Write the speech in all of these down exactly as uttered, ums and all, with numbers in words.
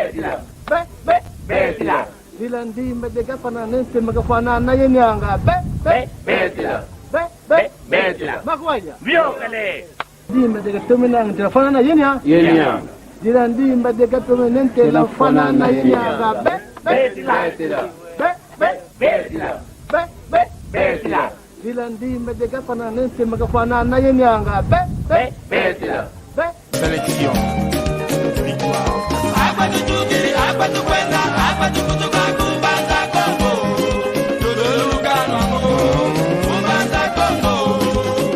Betila. Be, be, betila. Dila ndimba de gafana nente magafana na yenianga. Be, be, be, betila. Be, be, be, betila. Makwaya. Biokele. Ndimba de gatome nanga tela fana na yenia. Yenia. Dila ndimba de gatome nente la fana na yenianga. Be, be, betila. Be, be, betila. Be, be, betila. Dila ndimba de gafana nente magafana na yenianga. Be, be, betila. Be. Sélection. Victoire. Akwa tutukidi, akwa tukwenda, akwa tukutuka ku Mbanza Kongo. Tutuluka nwango, ku Mbanza Kongo.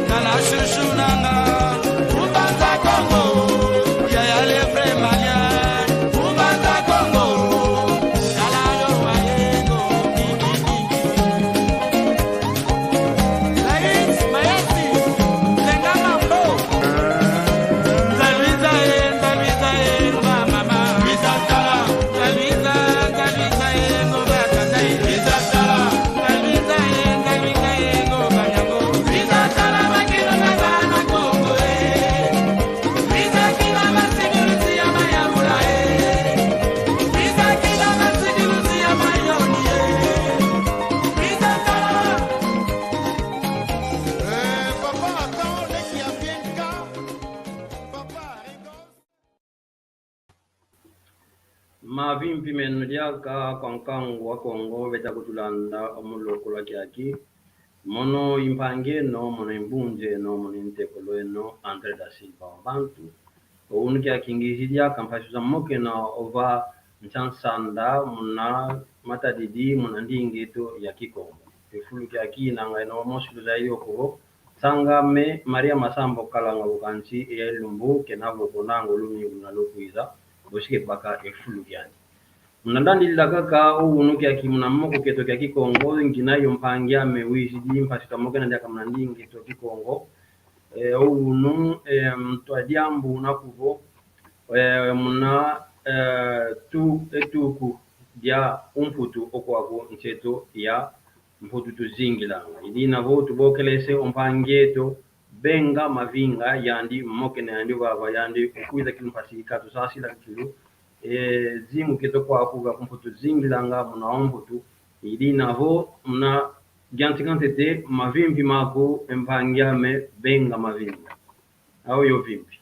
Nana shushu nanga, ku Mbanza Kongo. Yaya le vrai malien, ku Mbanza Kongo. Yala yo wa yengo, ki, ki, ki, ki. Mavimpi meno diaka kwa nkangu wa Kongo beta kutulanda omu lokula kiaki. Mono i mpangi eno, mono i mbunzi eno, mono i ntekolo eno, André da Silva wa bantu. Owunu kiaki ngizidi diaka mpasi za mokena ova nsi a nsanda muna matadidi, muna ndinga eto ya Kikongo. E fulu kiaki nanga eno mosi luzayidi okuvo. Nsanga ame Maria Masamba okalanga ku kansi eya ilumbu, kena vo konanga o lumingu luna lukwiza, bosi ke baka e fulu kiandi. Muna landila kaka owunu kiaki muna moko keto kia Kikongo, ngina yo mpangi ame wizidi mpasi twamokena diaka muna ndinga eto Kikongo. E, owunu, e, ntwa diambu nakuvo, e, muna, e, tu, e, tuku dia umputu okwaku nsi eto ya Mputu tuzingilanga. Idina vo tubokelese o mpangi eto Benga Mavinga, yandi mokena yandi vava, yandi ukwiza kilu mpasi katusasila kilu, e, zingu keto kwaku va ku Mputu tuzingilanga muna o Mputu. Idina vo muna giantika ntete, mavimpi maku e mpangi ame Benga Mavinga. Au yo vimpi.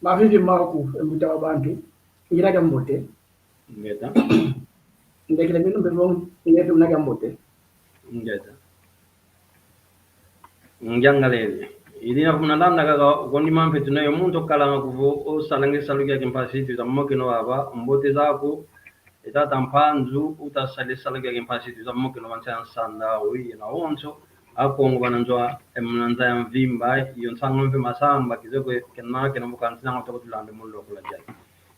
Mavimpi maku, e mbuta wa bantu, ngina kiambote. Ngeta. Ndekile minu mbe vo, ngeta una kiambote. Ngeta. Ngiangalele. Idina vo muna landa kaka, kondi mampe tuna yo muntu okalanga kuvo, osalanga salu kiaki mpasi, tuta mokena vava, mbote zaku, e tata Mpanzu, utasala salu kiaki mpasi, tuta mokena va nsi a nsanda, wi, na wonso, Akongo vana nzo, e, muna nza ya mvimba, yo nsangu mpe Masamba, kizoko kena, kena mu kansi nanga toko tulanda mu lokula kiaki.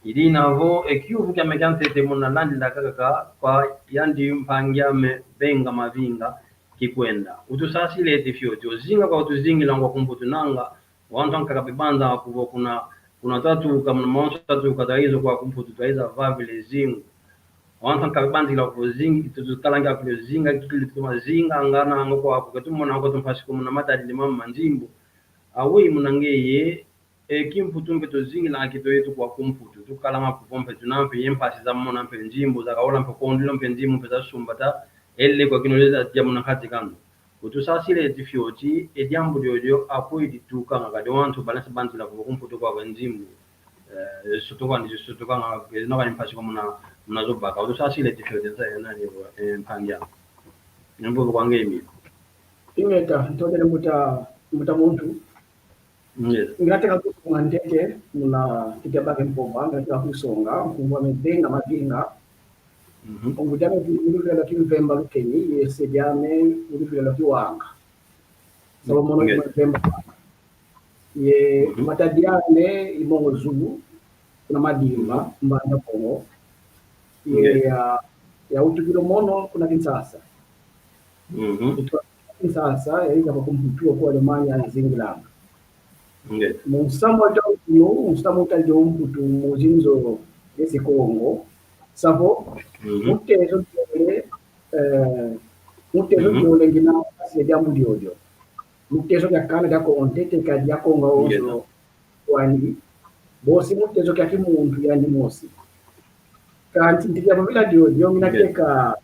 Idina vo, e kiuvu kiame kia ntete muna landila kaka kwa yandi mpangi ame Benga Mavinga kikwenda. Utusasile ti fioti, o zinga kwa utuzingilanga ku Mputu nanga, wantu ankaka bebanza kuvo kuna, kuna twatuka, muna mawonso twatuka, twaiza kwaku Mputu, twaiza vavila e zingu. Wantu ankaka bebanzila kuvo zingi, tutukalanga kulo zinga, kikili tukuma zinga, ngana, ngoko aku, ketumona, ngoko tumpasi kumuna matadidi mama ma nzimbu. Awi muna ngeye, e, kimputu mpe tuzingila kito yetu kwaku Mputu. Tukalanga kuvo mpe tuna mpe ye mpasi za mona mpe nzimbu, za kaula mpe kondilo mpe nzimbu mpe za sumbata, ele kwa kino leza tia muna kati kanu. Utusasile ti fioti, e diambu diodio, akwe ditukanga, kadi wantu balesa banzila kuvo ku Mputu kwa nzimbu. Eh, sutuka ndi sutukanga, eh, noka ni mpasi kwa muna, muna zobaka. Utusasile ti fioti, nsa, eh, nani, eh, mpangi ame. Ni mvuvu kwa ngemi. Ingeta, ntondele mbuta, mbuta muntu. Yes. Ngilateka kusonga ntete, muna kitia bake mpova, ngilateka kusonga, nkumbu ame Benga Mavinga. Mhm. Nkumbu diame udi luvila lwa Kimvemba Lukeni, ye se diame udi luvila lwa Kiwanga. Savo mono Kimvemba. Ye matadi ane i Mongo Zulu, kuna Madimba, Mbanza Kongo. Ye ya, ya utukilo mono kuna Kinshasa. Utuka Kinshasa, yaiza kwa ku Mputu, kwa Alemanha, yazingilanga. Mu nsamu wa tau kuno, mu nsamu utali o Mputu, mu zinzo ezi Kongo, savo, mutezo diole, eh, mutezo diole ngina, kasi ya diambu diodio. Mutezo dia kana dia Kongo ntete ka dia Kongo wonso kwandi. Bosi mu tezo kia kimuntu yandi mosi. Kansi nti dia babila dio, dio mina teka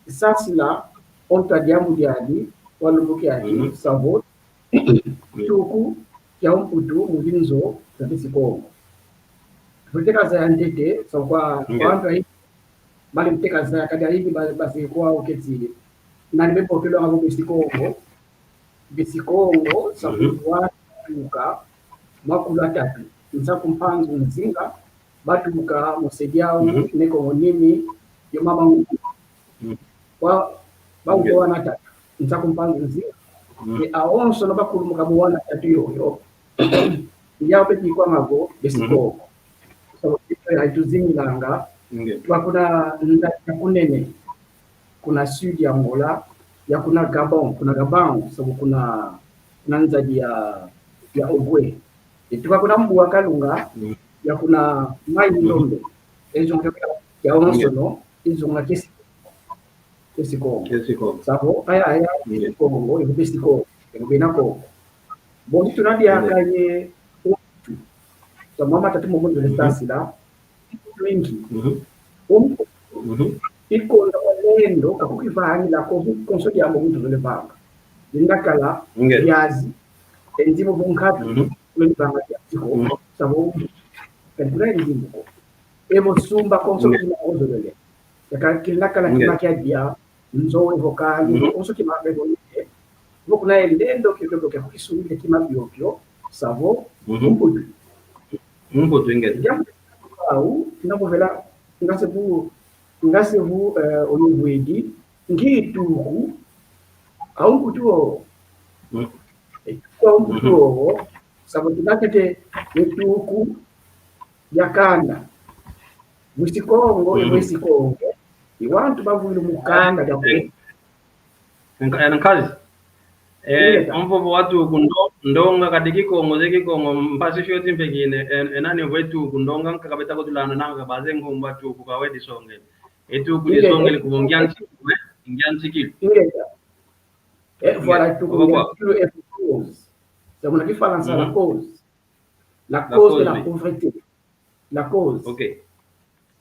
sasila o nta diambu diandi, wa lumbu kiandi, savo, tuku, kia umputu, mu dinzo, za besi Kongo. Kuteka zaya ntete, savo kwa, kwa antu ayi, mali muteka zaya kadi ayi, ba, basi kwa uketili. Nani bepokelo avo besi Kongo, besi Kongo, savo, watuka, makulu atatu. Nsaku, Mpanzu, Nzinga, batuka mu se diau, ne Kongo nimi, yo mama ngu. Wa, ba uko wana atatu. Nsaku, Mpanzu, Nzinga. E awonso no bakulumuka mu wana atatu yoyo. Yau pe bikwa mavo, besi Kongo. So, ya tuzingilanga. Twa kuna nda-, ya kunene. Kuna sud ya Angola, ya kuna Gabon, kuna Gabon, so kuna, kuna nzadi ya, ya Ogwe. E tuka kuna Mbu wa Kalunga, ya kuna Mai Ndombe. Ezo nge ya onsono, ezo nge kesi, kesi Kongo. Kesi Kongo. Savo, aya, aya, kesi Kongo, evo kesi Kongo, evo bena Kongo. Bosi tuna diaka ye, sa mama tatu momo nzole sasila, twingi. Um, ikonda kwa lendo, kakukivangila ko, konso diambu muntu zole vanga. Lindakala, viazi, enzimu bunkapi, kule vanga kia tiko, savo, kakula enzimu ko. Evo sumba konso kima ozolele. Yaka kilindakala kima kia dia, nzo evo kali, konso kima evo ye. Vo kuna e lendo kiokio kia kukisungile kima kiokio, savo, umputu. Umputu ingeta. Au, tina kuvela, ngase vu, ngase vu, eh, onivwidi, ngi tuku, au mputu o. E, kwa mputu o, savo tunakete, e tuku, ya kanda. Mwisi Kongo, e mwisi Kongo. I wantu bavwilu mu kanda dia Kongo. Nka-, nkazi. Eh, mvovo wa tuku ndo-, ndonga kadi Kikongo, ze Kikongo, mpasi fioti mpe kine, en-, enani mvo e tuku ndonga, nkaka beta kutulanda nanga baze nkumbu a tuku kawe disongele. E tuku disongele kuvo ngiantikilu, eh, ngiantikilu. Eh, voilà, tuku ngiantikilu, eh, cause. Sa muna Kifalansa la cause. La cause de la pauvreté. La cause. Ok.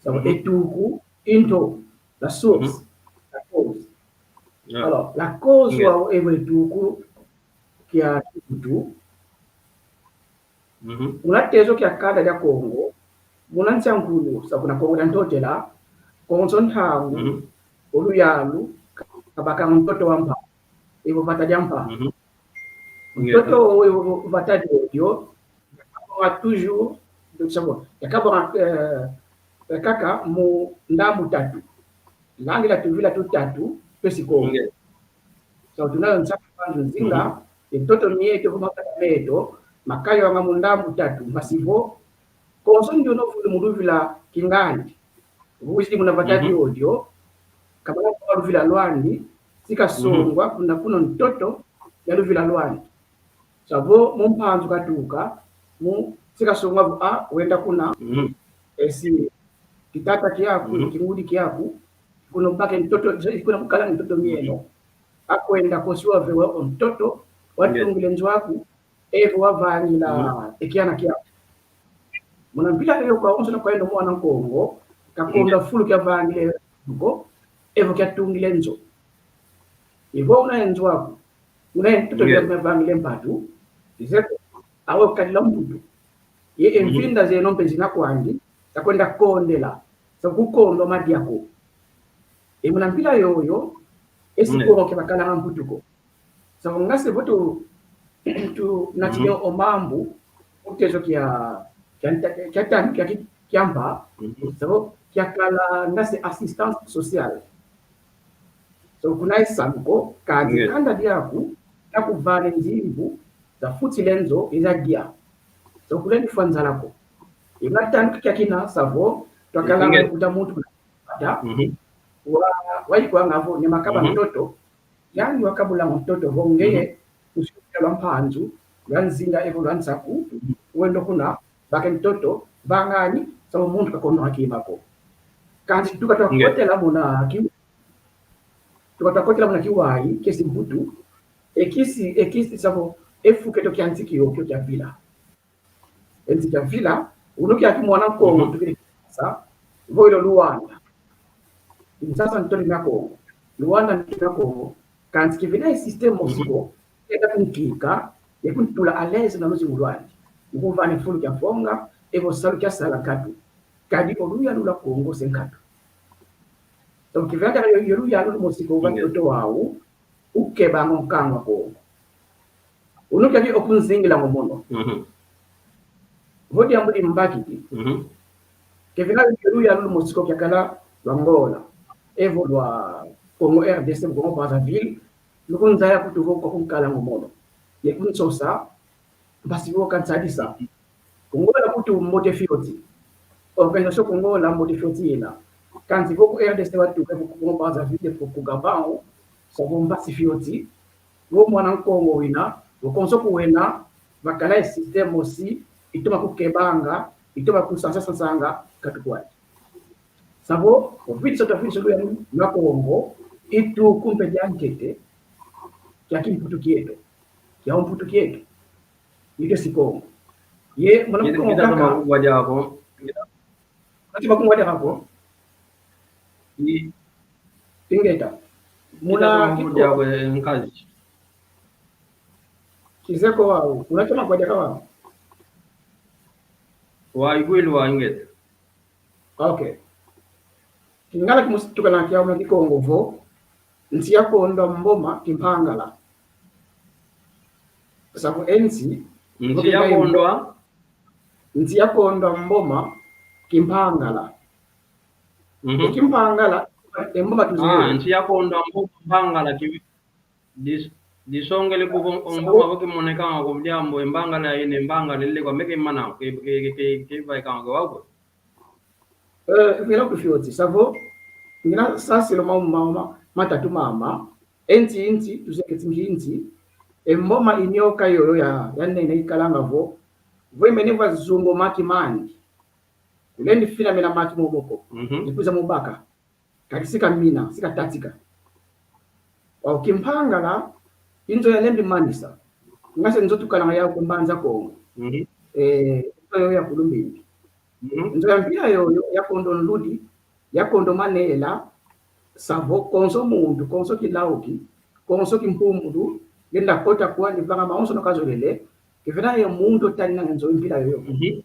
Sa e tuku, into, la source, la cause. Alors, la cause wa evo e tuku kia kiutu. Muna tezo kia kanda dia Kongo, muna nsi a nkulu, sa kuna Kongo dia Ntotela, konso ntangu, o luyalu, kabaka ntoto wa mpa, evo vata dia mpa. Ntoto wo, evo vata diodio, yakabonga toujours, donc c'est bon, yakabonga, euh, kaka mu ndambu tatu. Langila tuvila tutatu, twesi Kongo. Sa tuna yo Nsaku, Mpanzu, Nzinga, e ntoto mieto, vo makanda meto, makayonga mu ndambu tatu, mpasi vo, konso ndio no vulu mu luvila Kingandi. Vuzidi muna vata diodio, kabala kwa luvila lwandi, si kasongwa kuna, kuna ntoto ya luvila lwandi. Sa vo mu Mpanzu katuka, mu, si kasongwa vo, ah, wenda kuna, esi, kitata kiaku, kingudi kiaku, kuna bake ntoto, kuna kukala ntoto mieno. Akwenda kosi wavewa o ntoto, watungile nzo aku, evo wavangila e kiana kiaku. Muna mpila yoyo kwa onso na kwenda mwana Nkongo, kakonda fulu kia vangile ko, evo kia tungile nzo. Evo una e nzo aku, una e ntoto kia vangile mpatu, izeko, awe kadila mputu. Ye e mfinda zeno mpe zina kwandi, sa kwenda kondela, sa kukondwa madia ko. E muna mpila yoyo, esi Kongo ke bakalanga mputu ko. Sa ngase vo tu, tu natini o mambu, o tezo kia, kia nta-, kia tanu, kia ki-, kia mpa, sa vo kia kala ngase assistance sociale. So kuna isamu ko, kadi kanda diaku, na kuvana nzimbu, za futila nzo, iza dia. So kuna ni fwa nzala ko. Ina tanu kia kina, sa vo, twakala kuta muntu, wa, wa ikwanga vo, ni makaba ntoto, yandi wakabula ntoto, vo ngeye, usi lwa Mpanzu, lwa Nzinga evo lwa Nsaku, wendo kuna, bake ntoto, vangani, sa vo muntu kakono hakima ko. Kansi tuka twakotela muna ki-, tuka twakotela muna kiwai, kesi mputu, e kisi, e kisi sa vo, e fuketo kia nsi kiokio kia vila. E nsi kia vila, Unu kiaki mwana Kongo tukidi Kinshasa, vo ilo Luanda. Kinshasa ntoli mia Kongo. Luanda ntoli mia Kongo. Kansi kivina ye système mosi ko, kenda kunkika, ye kuntula à l'aise na luzingu lwandi. Mu kumvana fulu kia fonga, evo salu kia sala nkatu. Kadi o luyalu lwa Kongo se nkatu. Donc, kivina kiaki yo, yo luyalu lumosi ko, va ntoto wau, ukeba ngo nkangu a Kongo. Unu kiaki okunzingila ngo mono. Vo diambu dimbakidi. Kevina yo luyalu lumosi ko kiakala lwa Angola. Evo lwa Congo R D C, Congo Brazzaville. Lukunzaya kutu vo kwa kunkala ngo mono. Ye kunsosa, mpasi vo kansadisa. Ku Angola kutu mbote fioti. Organisation ku Angola mbote fioti yena. Kansi vo ku R D C watuka, ku Congo Brazzaville, ku, ku Gabão, sa vo mpasi fioti. Vo mwana Nkongo wina, vo konso kuwena, vakala ye système mosi, itoma kukebanga, itoma kusansa-sansanga, katukwati. Sa vo, ovidisa twavidisa luyalu lwa Kongo, itu kumpe dia nkete, kia kimputu kieto. Kia umputu kieto. Ike si Kongo. Ye, mwana Kongo kaka. Ngeta toma kungwa diako. Ngeta toma kungwa diako. Ingeta. Muna kiko. Diako, eh, nkazi. Kizeko wau. Muna toma kungwa diako wau. Wa igwili wa ingeta. Ok. Kingala kimusi tukana kiau na Kikongo vo, nsi yakondwa mboma kimpangala. Sa vo e nsi, nsi yakondwa, nsi yakondwa mboma kimpangala. Mhm. E kimpangala, e mboma tuzi. Ah, nsi yakondwa mboma mpangala ki-, Dis-, disongele kuvo o mboma vo kimonekanga ku diambu, e mbangala yina, e mbangala ile kwa meke mana, ke, ke, ke, ke, ke vaikanga kwa ko. Eh, vila kufioti, sa vo, ngina sasilo ma, ma, ma, matatu mama, e nsi, e nsi, tuzeketi nki nsi, e mboma inyoka yoyo ya, ya nene ikalanga vo, vo imene vwa zungo maki mandi. Kulendi fina mena maki moboko, mhm, ikwiza mubaka. Kadi si kamina, si katatika. Wau kimpangala, i nzo yalembi manisa. Ngase nzo tukalanga yau ku Mbanza Kongo. Mhm. Eh, nzo yoyo ya kulumbimbi. Mhm. Nzo ya mpila yoyo, yakondo nludi, yakondo manela, sa vo konso muntu, konso kilauki, konso kimpumbulu, lenda kota kwandi vanga mawonsono kazolele, kevena ye muntu otanina nzo mpila yoyo. Mhm.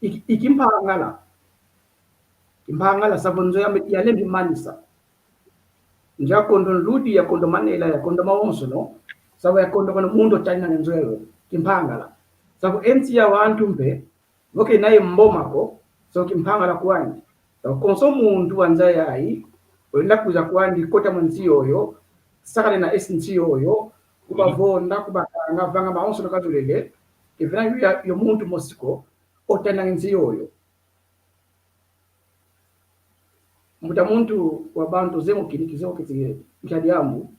I, i kimpangala. Kimpangala, sa vo nzo ya, yalembi manisa. Nzo yakondo nludi, yakondo manela, yakondo mawonsono, sa vo yakondo kono muntu otanina nzo yayo. Kimpangala. Sa vo e nsi ya wantu mpe, vo kena ye mboma ko, sa vo kimpangala kwandi. Sa vo konso muntu wa nza yayi, olenda kwiza kwandi kota mwa nsi yoyo, sakanena esi nsi yoyo, kubavonda, kubakanga, vanga mawonsono kazolele, kevena yo ya, yo muntu mosi ko, otananga nsi yoyo. Mbuta muntu wa bantu, zengukini, kizengukiti nkia diambu.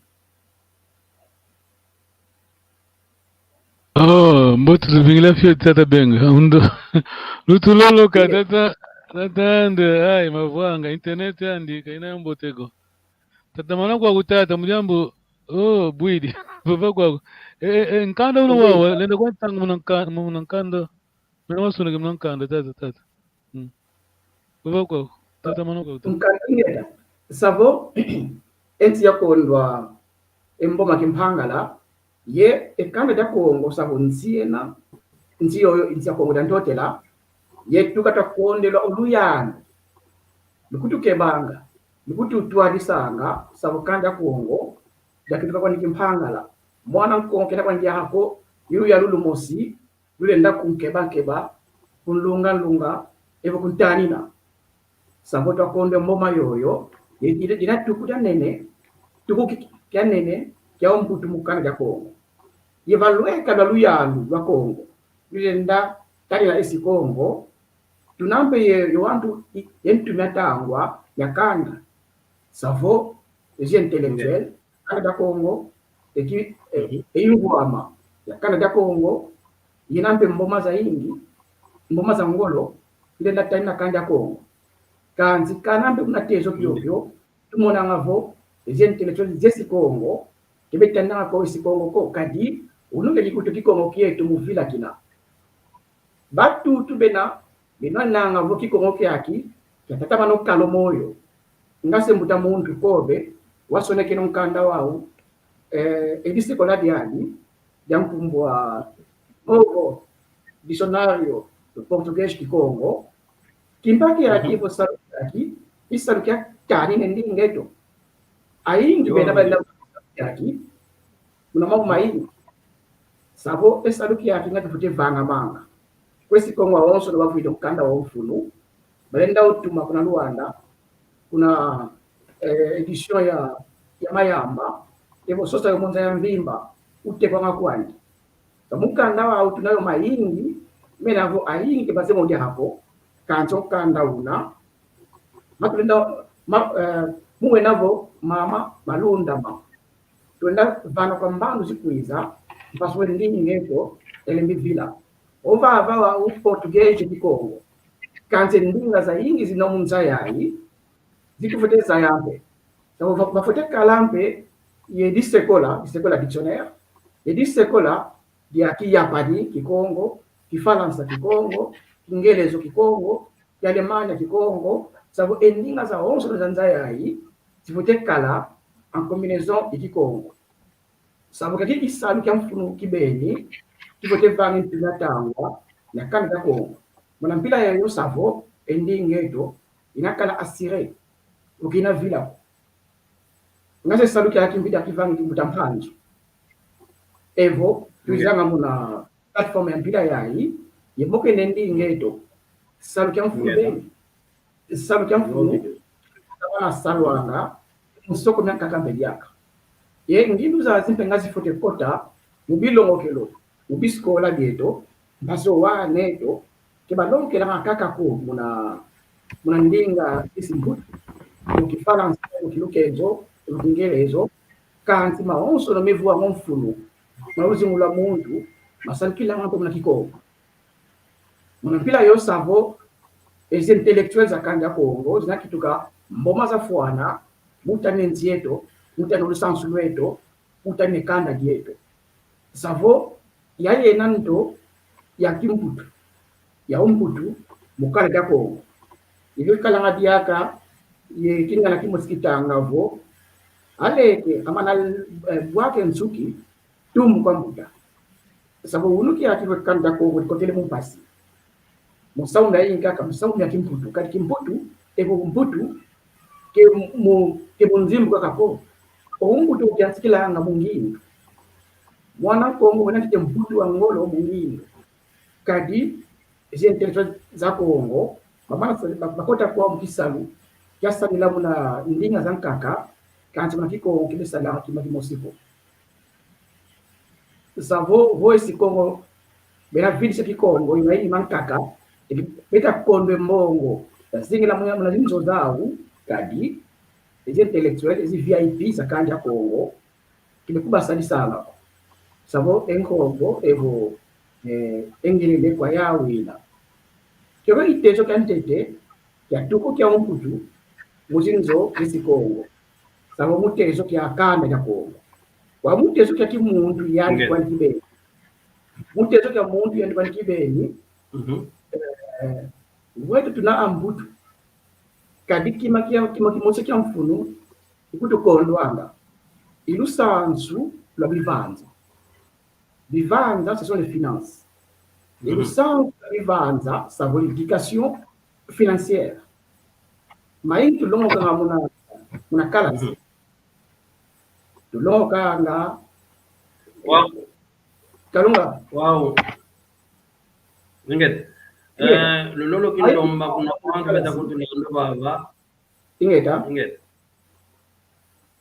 Oh, mbote tuvingila fioti tata Benga. Undo. Lutuloloka, tata, tata ande, ai, mavwanga, internet andi, kaina mbote ko. Tata mana kwaku tata, mu diambu, oh, bwidi. Vava kwaku. Eh, eh, eh, nkanda uno wawa, lenda kwa ntanga muna nka-, muna nkanda. Mena wasoneke muna nkanda, tata, tata. Mm. Vava kwaku, tata mana kwaku, tata. Nkanda ingeta. Sa vo, e nsi yakondwa, e mboma kimpangala, ye, e kanda dia Kongo, sa vo nsi yena, nsi yoyo, nsi ya Kongo dia Ntotela, ye tuka twakondelwa o luyalu. Lukutukebanga, lukututwadisanga, sa vo kanda dia Kongo, diakituka kwani kimpangala. Mwana Nkongo kena kwani diaka ko, i luyalu lumosi, lulenda kunkeba-nkeba, kunlunga-nlunga, evo kuntanina. Sa vo twakondwa mboma yoyo, ye, ye, yina tuku dia nene, tuku ki-, kia nene, kia umbutu mu kanda dia Kongo. Ye valweka lwa luyalu lwa Kongo, lulenda tanina esi Kongo, tuna mpe ye, ye wantu i-, ye ntu miatangwa, miakanda. Sa vo, ezi intellectuel, kanda dia Kongo, eki, e, e ingwama ya kanda dia Kongo, yina mpe mboma zayingi, mboma za ngolo, ilenda tanina kanda dia Kongo. Kansi kana mpe kuna tezo kiokio, tumonanga vo, ezi intellectuel zesi Kongo, kebe taninanga ko esi Kongo ko, kadi, unu kedi kutu Kikongo kieto mu vila kina. Batutu bena, bena nanga vo Kikongo kiaki kiatatamana o kala o moyo. Nga se mbuta muntu Kobe wasonekene o nkanda wau, eh, e disekola diadi, dia nkumbu a Novo Dicionário do Português Kikongo. Kimpa kiaki vo salu kiaki i salu kia tani ne ndinga eto. Ayingi bena balenda kiaki muna mau mayingi. Savo e salu kiaki nga kifwete vangamanga. Kwesi Kongo awonsono bavwidi o nkanda wa mfunu, balenda utuma kuna Luanda, kuna, eh, édition ya, ya Mayamba, evo sosa yo mu nza ya mvimba, utekwanga kwandi. Ka mukanda wau tuna yo mayingi, mena vo ayingi ke bazeye mo diaka ko, kansi o nkanda una, matulenda, ma, eh, mu wena vo mama Malunda ma. Tulenda vana kwa mbandu zikwiza, mpasi we ndinga eto elembi vila. Ovava wau Português Kikongo. Kansi ndinga zayingi zina mu nza yayi, zikufwete zaya mpe. Savo va-, vafwete kala mpe ye disekola, disekola dictionnaire, ye disekola dia Kiyapani Kikongo, Kifalansa Kikongo, Kingelezo Kikongo, Kialemanya Kikongo, savo e ndinga zawonsono za nza yayi zifwete kala en combinaison ye Kikongo. Savo kiaki i salu kia mfunu kibeni, kifwete vanga e mpila tangwa na kanda dia Kongo. Muna mpila yayo savo e ndinga eto ina kala assuré, vo kina vila ko. Nga se salu kiaki mbi dia kivanga kimbuta Mpanzu. Evo, twizanga muna plateforme ya mpila yayi, ye mokene ndinga eto. Salu kia mfunu beni. Salu kia mfunu, tabana salu anga, nsoko mia nkaka mpe diaka. Ye ngindu zazi mpe nga zifwete kota mu bilongokelo, mu bisikola bieto, mpasi o wana eto ke balongokelanga kaka ko muna, muna ndinga isi mbutu, mu Kifalansa, mu Kilukezo, mu Kingelezo, kansi mawonsono mevwanga o mfunu ma luzingu lwa muntu masalukilanga mpe muna Kikongo. Muna mpila yo savo, e zi intellectuels za kanda Kongo zina kituka mboma zafwana, mu tani nsi eto, mu tani lusansu lweto, mu tani kanda dieto. Savo, ya yena nto ya kimbutu, ya umbutu, mu kanda dia Kongo. Ivyo kalanga diaka, ye kingana kimosi kitanga vo, aleke, amana, eh, bwake nsuki, tumbu kwa mbuta. Savo unu kiaki vo kanda Kongo dikotele mu mpasi. Mu samu mia inka ka mu samu mia kimputu. Kadi kimputu, evo umputu, ke mu, ke mu nzimbu kaka ko. O umputu ukiansikilanga mu ngindu. Mwana Kongo wena kite mputu wa ngolo mu ngindu. Kadi, ezi intellectuels za Kongo, bamana sa-, ba-, bakota kwau mu kisalu kia sadila muna ndinga zankaka, kansi muna Kikongo kibesala kima kimosi ko. Savo, vo esi Kongo, bena vidisa Kikongo, ina ini mankaka, eki beta kondwa e mbongo, bazingila muna, muna zinzo zau, kadi, ezi intellectuels, ezi V I P za kanda Kongo, kile kubasadisanga ko. Savo e Nkongo evo, eh, e ngelele kwa yawina. Kiokio kitezo kia ntete, kia tuku kia umputu, mu zinzo zi Kongo. Savo mu tezo kia kanda dia Kongo. Kwa mu tezo kia kimuntu yandi kwandi kibeni. Mu tezo kia muntu yandi kwandi kibeni. Mhm. Eh, wetu tuna ambutu. Kadi kima kia, kima kimosi kia mfunu, ikutukondwanga. I lusansu lwa bivanza. Bivanza, ce sont les finances. I lusansu lwa bivanza, savo l'éducation financière. Mayingi tulongokanga muna, muna kalasi. Tulongokanga. Wow. Kalunga. Wow. Ingeta. Ingeta. Eh, lolo kinlomba kuna kwa bantu beta kutulanda vava. Ingeta. Ingeta.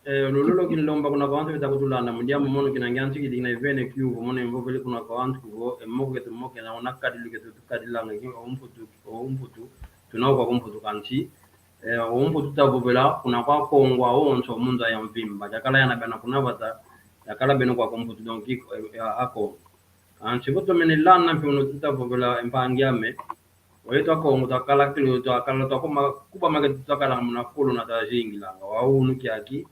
Eh, lolo kinlomba kuna kwa bantu beta kutulanda, mu diambu mono kina ngiantu kidi kina ivene kiuvu, mono imvovele kuna kwa bantu kuvo, e moko ketu mokena, ona kadilu ketu tukadilanga, ki, o umputu, o umputu, tuna kwa kumputu kansi, eh, o umputu tavovela, kuna kwa Kongo, awonso, mu nza ya mvimba, diakala yana bena kuna vata, diakala bena kwa kumputu, donc, eh, a, a Kongo. Kansi vo tomene landa mpe unu tutavovela e mpangi ame, oyeto Akongo twakala kilo, twakala, twakoma, kuba make twakala muna kulu na twazingilanga. Wa unu kiaki,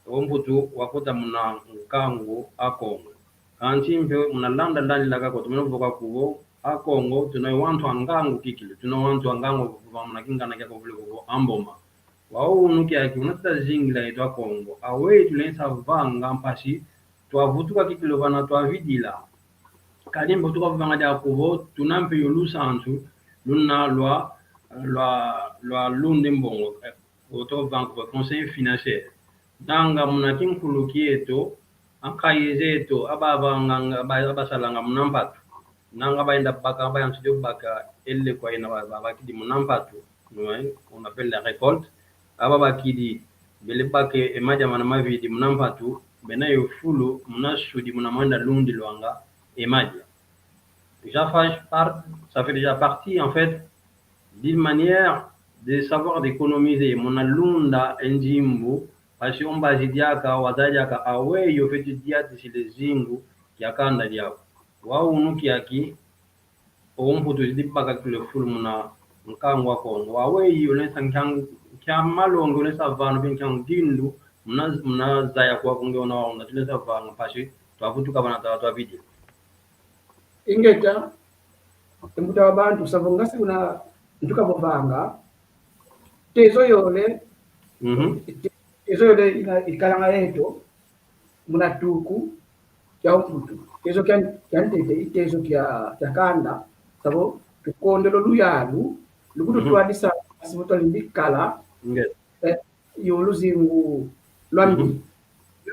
o mputu wakota muna nkangu Akongo. Kansi mpe muna landa landa laka ko, tumene voka kuvo, Akongo, tuna wantu a ngangu kikilu, tuna wantu a ngangu kuvanga muna kingana kia kovule kuvo amboma. Wau unu kiaki una tata zingila yetu Akongo. Aweyi tulenda vanga mpasi twavutuka kikilu vana twavidila. Kadi mbo tukavanga dia kuvo, tuna mpe yo lusansu, luna lwa, lwa, lwa lunde mbongo, eh, oto banque, conseil financier. Nanga muna kinkulu kieto, ankaye zeto, aba vanganga, aba, aba salanga muna mpatu. Nanga bayenda baka, bayantu dio baka, ele kwa yena ba, ba, bakidi muna mpatu. Ouais, on appelle la récolte. Aba bakidi, bele bake, e madia mana mavidi muna mpatu, bena yo fulu, muna sudi, muna mwenda lundi lwanga, e madia. Ça fait par-, ça fait déjà partie, en fait, d'une manière de savoir d'économiser. Muna lunda e nzimbu, mpasi o mbazi diaka, wazaya diaka, aweyi ofeti diatisila e zingu kia kanda diaku. Wau unu kiaki, o mputu zidi baka kilo fulu muna nkangu wa Kongo. Aweyi olenda nkia, nkia malongi olenda vana, mpe nkia ngindu, muna, muna zaya kwaku nge ona, ona tulenda vanga mpasi twavutuka vana twa, twavidi. Ingeta, e mbuta wa bantu, savo ngasi una ntuka vovanga, tezo yole, mhm, te-, tezo yole ina ikalanga yeto, muna tuku, kia o mputu. Tezo kia, kia ntete, i tezo kia, kia kanda, savo, tukondele o luyalu, lukutu, mhm, twadisa, asi mutwali mbikala, nge, eh, yo luzingu lwambi. Mhm.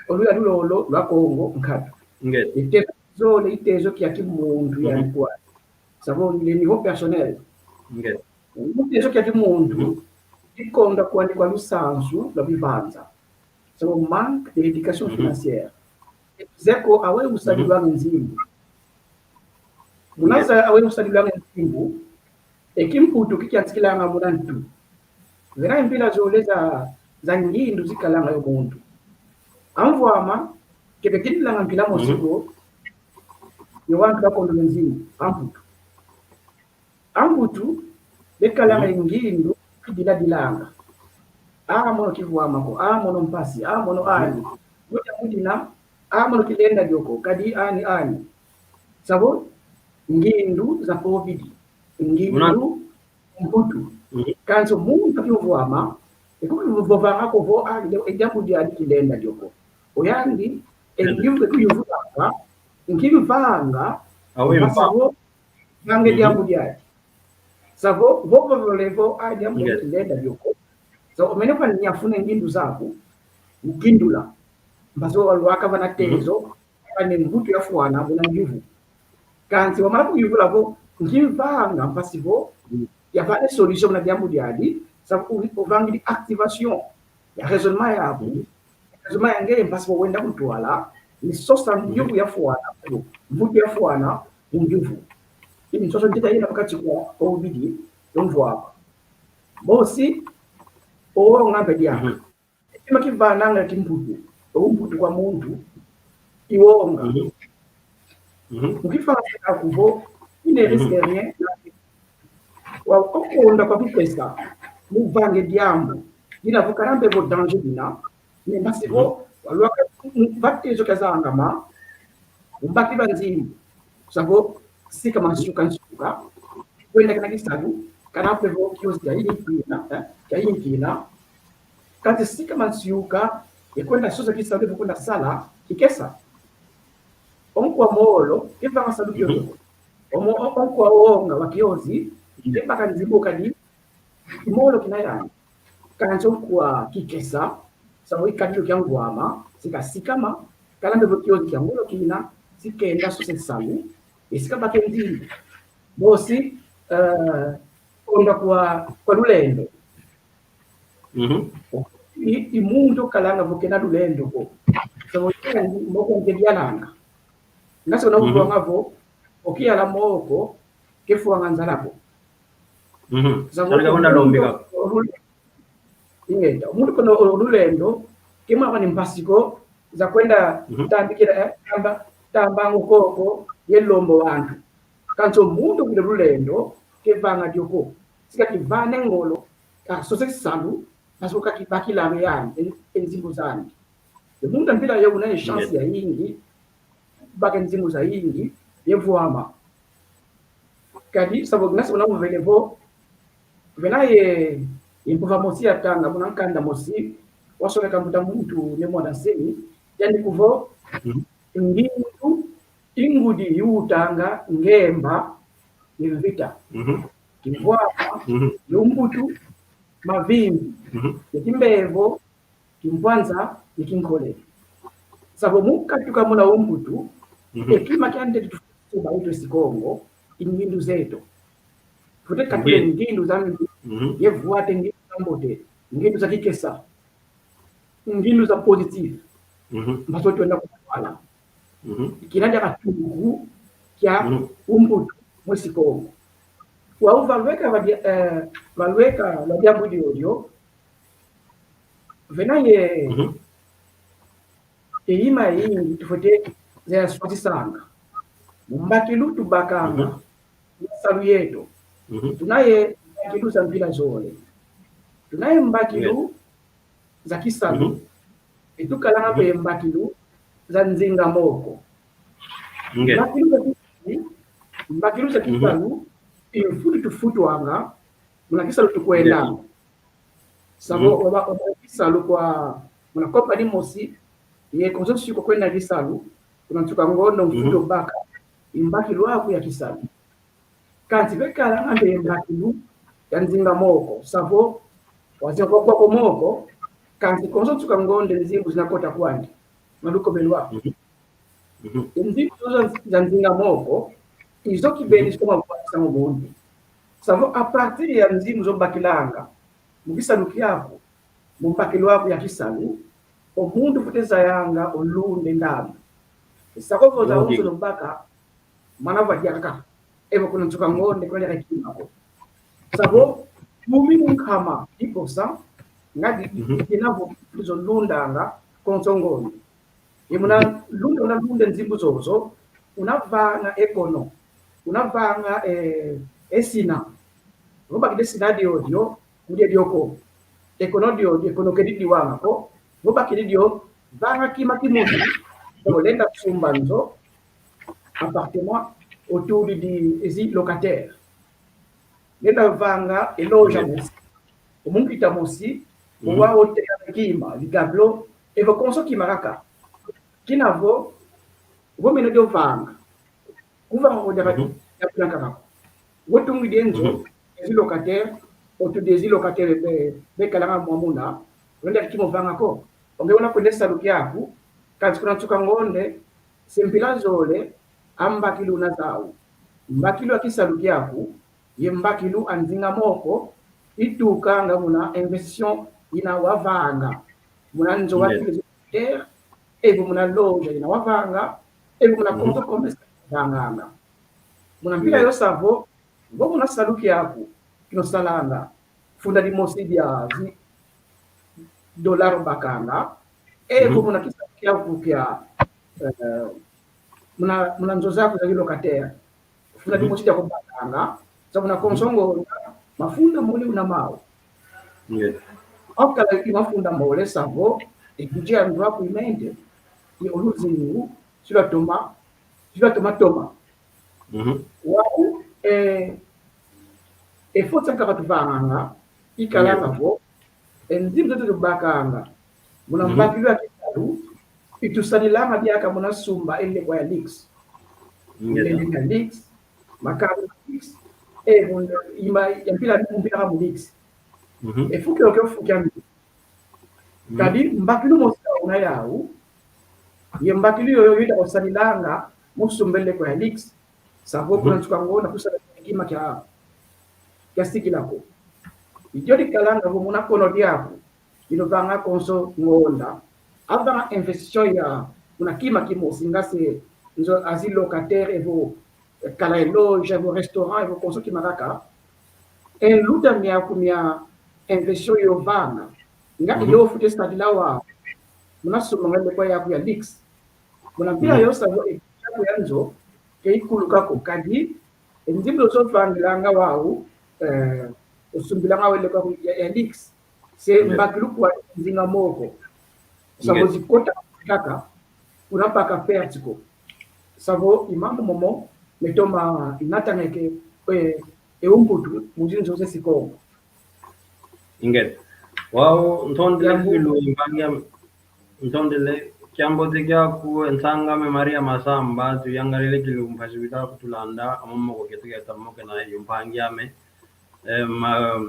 O luyalu lolo lwa Kongo nkatu. Nge. I tezo zole, i tezo kia kimuntu, mhm, yani kwa. Savo, nge, niveau personnel. Nge. I tezo kia kimuntu, mhm, ikonda kwandi kwa lusansu lwa bibanza. Savo, manque d'éducation, mhm, financière. Zeko aweyi usadilwanga, mhm, nzimbu. Muna, nge, za aweyi usadilwanga nzimbu, e kimputu kikiantikilanga muna ntu. Vena mpila zole za, za ngindu zikalanga yo muntu. Amvwama, kebe kidilanga mpila mosi, mhm, ko, yo wantu bakondolo nzimbu, amputu. Amputu, bekalanga, mhm, ngindu, kidiladilanga. A mono kivwama ko, a mono mpasi, a mono ani. Muta mudina, a mono kilenda dio ko, kadi ani, ani. Savo, ngindu za pobidi. Ngindu, mputu. Mhm. Kansi muntu kiuvwama, e kuvovanga ko vo, a, e diambu diadi kilenda dio ko. Oyandi, e, ngivu kuyuvulanga, nkimvanga, awe, mpasi mpa- vo, vanga, mhm, diambu diadi. Savo, vo, vo, vo, vo, a, diambu, nge, diadi kilenda dio ko. Savo, omene kwa nyafune ngindu zaku, ukindula. Mpasi vo walwaka vana tezo, mhm, vana mbutu yafwana, muna ngivu. Kansi wamana kuyuvula vo, nkimvanga mpasi vo, mhm, yavana solution muna diambu diadi, savo u-, uvangidi activation ya raisonnement yaku. Mhm. Raisonnement ya ngeye mpasi vo wenda kuntwala, ni sosa, mhm, ngivu yafwana, mbutu yafwana, mu ngivu. Ini sosa ntita yina pakati kwa, kwa ubidi, yomvwaka. Bosi, owonga mpe diaka. Mhm. Kima kivananga kimputu, o mputu kwa muntu, i wonga. Mhm. Mhm. Ukifanga sika kuvo, il ne risque rien. Wa okonda kwa kupesa, muvange diambu. Dina vo kana mpe vo danger dina, ne mpasi vo, mhm, walwaka, m-, m-, va tezo kiazangama, umbaki va nzimbu. Savo, sika mansuka nsuka, kwenda kana kisalu, kana mpe vo kiozi kia yinkina, eh, kia yinkina. Kansi sika mansuka, e kwenda sosa kisalu, e kwenda sala, kikesa. Onkwa molo, kevanga salu kio. Mhm. Omo, o-, onkwa wonga wa kiozi, mhm, kebaka nzimbu kadi, molo kina yani. Kansi onkwa kikesa, savo i kadilu kia ngwama, sika sikama, kana mpe vo kiozi kia molo kina, sikenda sosa salu, e sika bake nzimbu. Bosi, eh, konda kwa, kwa lulendo. Mhm. I, i muntu kalanga vo kena lulendo ko. Savo moko nte dialanga. Ngasi ona, mhm, uvonga vo, okiyala moko, kefwanga nzala ko. Mhm. Savo, sala ka wenda lombika. Ingeta, omuntu kono o lulendo, kemwaka ni mpasi ko, za kwenda, mhm, tambikila, eh, tamba, tambangu koko, ye lombo wantu. Kansi omuntu kule lulendo, kevanga dio ko. Sika kivane ngolo, kasose salu, parce que kakibakilanga yani, e, e nzimbu zandi. E muntu mpila yo una ye chance, ingeta, ya yingi, baka nzimbu za yingi, ye vwama. Kadi savo ngasi una muvele vo, vena ye, ye mpova mosi yatanga muna nkanda mosi wasoneka mbuta muntu Ne Muanda Nsemi, yandi kuvo, ngindu i ngudi yiwutanga ngemba ye mvita, kimvwama ye umbutu, mavimbi ye kimbevo, kimpwanza ye kinkole. Savo mu katuka muna umbutu, e kima kia ntete tufwete tuba itwe esi Kongo, i ngindu zeto. Fwete katula ngindu za mbi, ye vwate ngindu za mbote, ngindu za kikesa, ngindu za positif. Mbaso twenda kutwala. Kina dia katungu kia umbutu mwesi Kongo. Wau valweka vadia-, eh, valweka lwa diambu diodio, vena ye, e ima yingi tufwete zaya swatisanga. Mu mbakilu tubakanga masalu yeto. Tuna ye mbakilu za mpila zole. Tuna ye mbakilu za kisalu. E tukalanga mpe mbakilu za nzinga moko. Mbakilu za kisalu, mbakilu za kisalu, i mfutu tufutwanga, muna kisalu tukwendanga. Savo oba, oba kisalu kwa muna kompani mosi, ye konso nsiku okwenda kisalu, kuna nsuka ngonde mfutu obaka i mbakilu aku ya kisalu. Kansi bekalanga mpe mbakilu ya nzinga moko, savo wazia kwa kwako moko, kansi konso nsuka ngonde nzimbu zina kota kwandi, muna lukomelo aku. Nzimbu zozo za, za nzinga moko, i zo kibeni zikoma vwakisa mu buntu. Savo à partir ya nzimbu zo bakilanga mu kisalu kiaku, mu mbakilu aku ya kisalu, o muntu fwete zayanga o lunda e ndambu. Sako vo za uso no baka, mana vwa diaka. Evo kuna nsuka ngonde kuna diaka kima ko. Savo, kumi mu nkama, dix pour cent, ngadi kina vo zo lundanga konso ngonde. Ye muna lunda, una lunda nzimbu zozo, una vanga e kono, una vanga, eh, e sina. Vo bakidi e sina diodio, kudia dio ko. E kono diodio, e kono kedi diwanga ko. Vo bakidi dio, vanga kima kimosi, vo lenda sumba nzo, appartement, autour di ezi locataire. Lenda vanga e loja mosi. O munkita mosi, o wa otela kima, ligablo, evo konso kima kaka. Kina vo, vo meno dio vanga. Kuvanga ko diaka, diaka kaka ko. Vo tungidi e nzo, ezi locataire, autour di ezi locataire be, bekalanga mwa muna, wenda kimo vanga ko. O nge una kwenda e salu kiaku, kansi kuna nsuka ngonde, se mpila zole, a mbakilu una zau. Mbakilu a kisalu kiaku, ye mbakilu a nzinga moko, itukanga muna investition ina wavanga. Muna nzo wa terre, evo muna loja ina wavanga, evo muna konso commerce vanganga. Muna mpila yo savo, vo muna salu kiaku, kino salanga, funda dimosi dia zi dollar bakanga, evo muna kisalu kiaku kia, eh, muna, muna nzo zaku za locataire. Funda dimosi dia kubakanga, sa muna konso ngonda, mafunda mole una mau. Okala i mafunda mole savo, e kudia ndwa kuimente, i o luzingu, si lwatoma, si lwatoma toma. Wau, eh, e foti ankaka tuvanganga, ikalanga vo, e nzimbu zozo tubakanga, muna mbakilu ya kisalu, i tusadilanga diaka muna sumba e lekwa ya Lix. Mundele ya Lix, makala ya Lix, e, mundele, ima, ya mpila, mpila ka mu Lix. E fuki oke fuki ami. Kadi mbakilu mosi una yau, ye mbakilu yoyo yita kusadilanga mu sumba e lekwa ya Lix. Savo kuna nsuka ngonda kusala kima kia, kia sikila ko. I dio dikalanga vo muna kono diaku, ino vanga konso ngonda. Avanga investition ya muna kima kimosi nga se nzo azi locataire evo, eh, kala e loja, evo restaurant, evo konso kima kaka. E nluta miaku mia investition yo vanga. Nga iyo fwete sadila wau muna sumba e lekwa yaku ya Lix. Muna mpila yo savo e yaku ya nzo, ke ikuluka ko kadi, e nzimbu zo vangilanga wau, eh, osumbilanga wau e lekwa ya, ya Lix. Se mbakilu kwa nzinga moko. Savo zikota kaka, kuna baka perte ko. Savo i mambu momo, metoma natangeke, e, e umputu mu zinzo ze Sikongo. Ingeta. Wau, ntondele kikilu, mpangi ame. Ntondele, kiambote kiaku, e nsang'ame Maria Masamba, tuyangalele kikilu mpasi wita kutulanda, amoko ketu keta mokena yo mpangi ame. E, ma,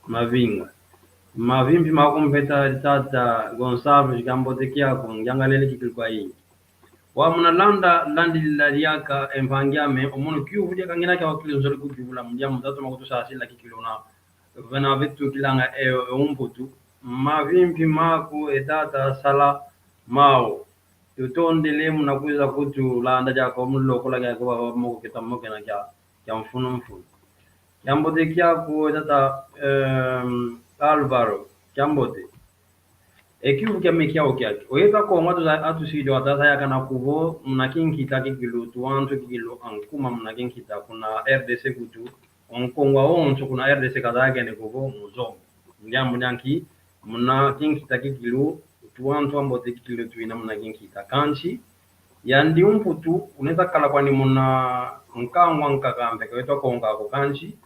Mavinga. Mavimpi maku mpeta tata Gonçalves, kiambote kiaku, ngiangalele kikilu kwayingi. Wau muna landa, landilila diaka e mpangi ame, o mono kiuvu diaka ngina kia wakili nzole kukivula mu diambu tatu makutusasila kikilu na vena vetukilanga e, e umputu. Mavimpi maku e tata sala mau. Tutondele muna kwiza kutulanda diaka mu lokola kiaku baba moko keta mokena kia, kia mfunu mfunu. Kiambote kiaku e tata, em, Alvaro, kiambote. E kiuvu kiame kiau kiaki. O yetu Akongo atu, atusidi wata zayakana kuvo, muna kinkita kikilu, tuwantu kikilu ankuma muna kinkita, kuna R D C kutu, o Nkongo awonso kuna R D C kazayakene kuvo, mu Zombo. Ndiambu dia nki, muna kinkita kikilu, tuwantu ambote kikilu tuina muna kinkita. Kansi, yandi umputu, uneza kala kwani muna nkangu ankaka mpe, ka yetu Akongo ako kansi,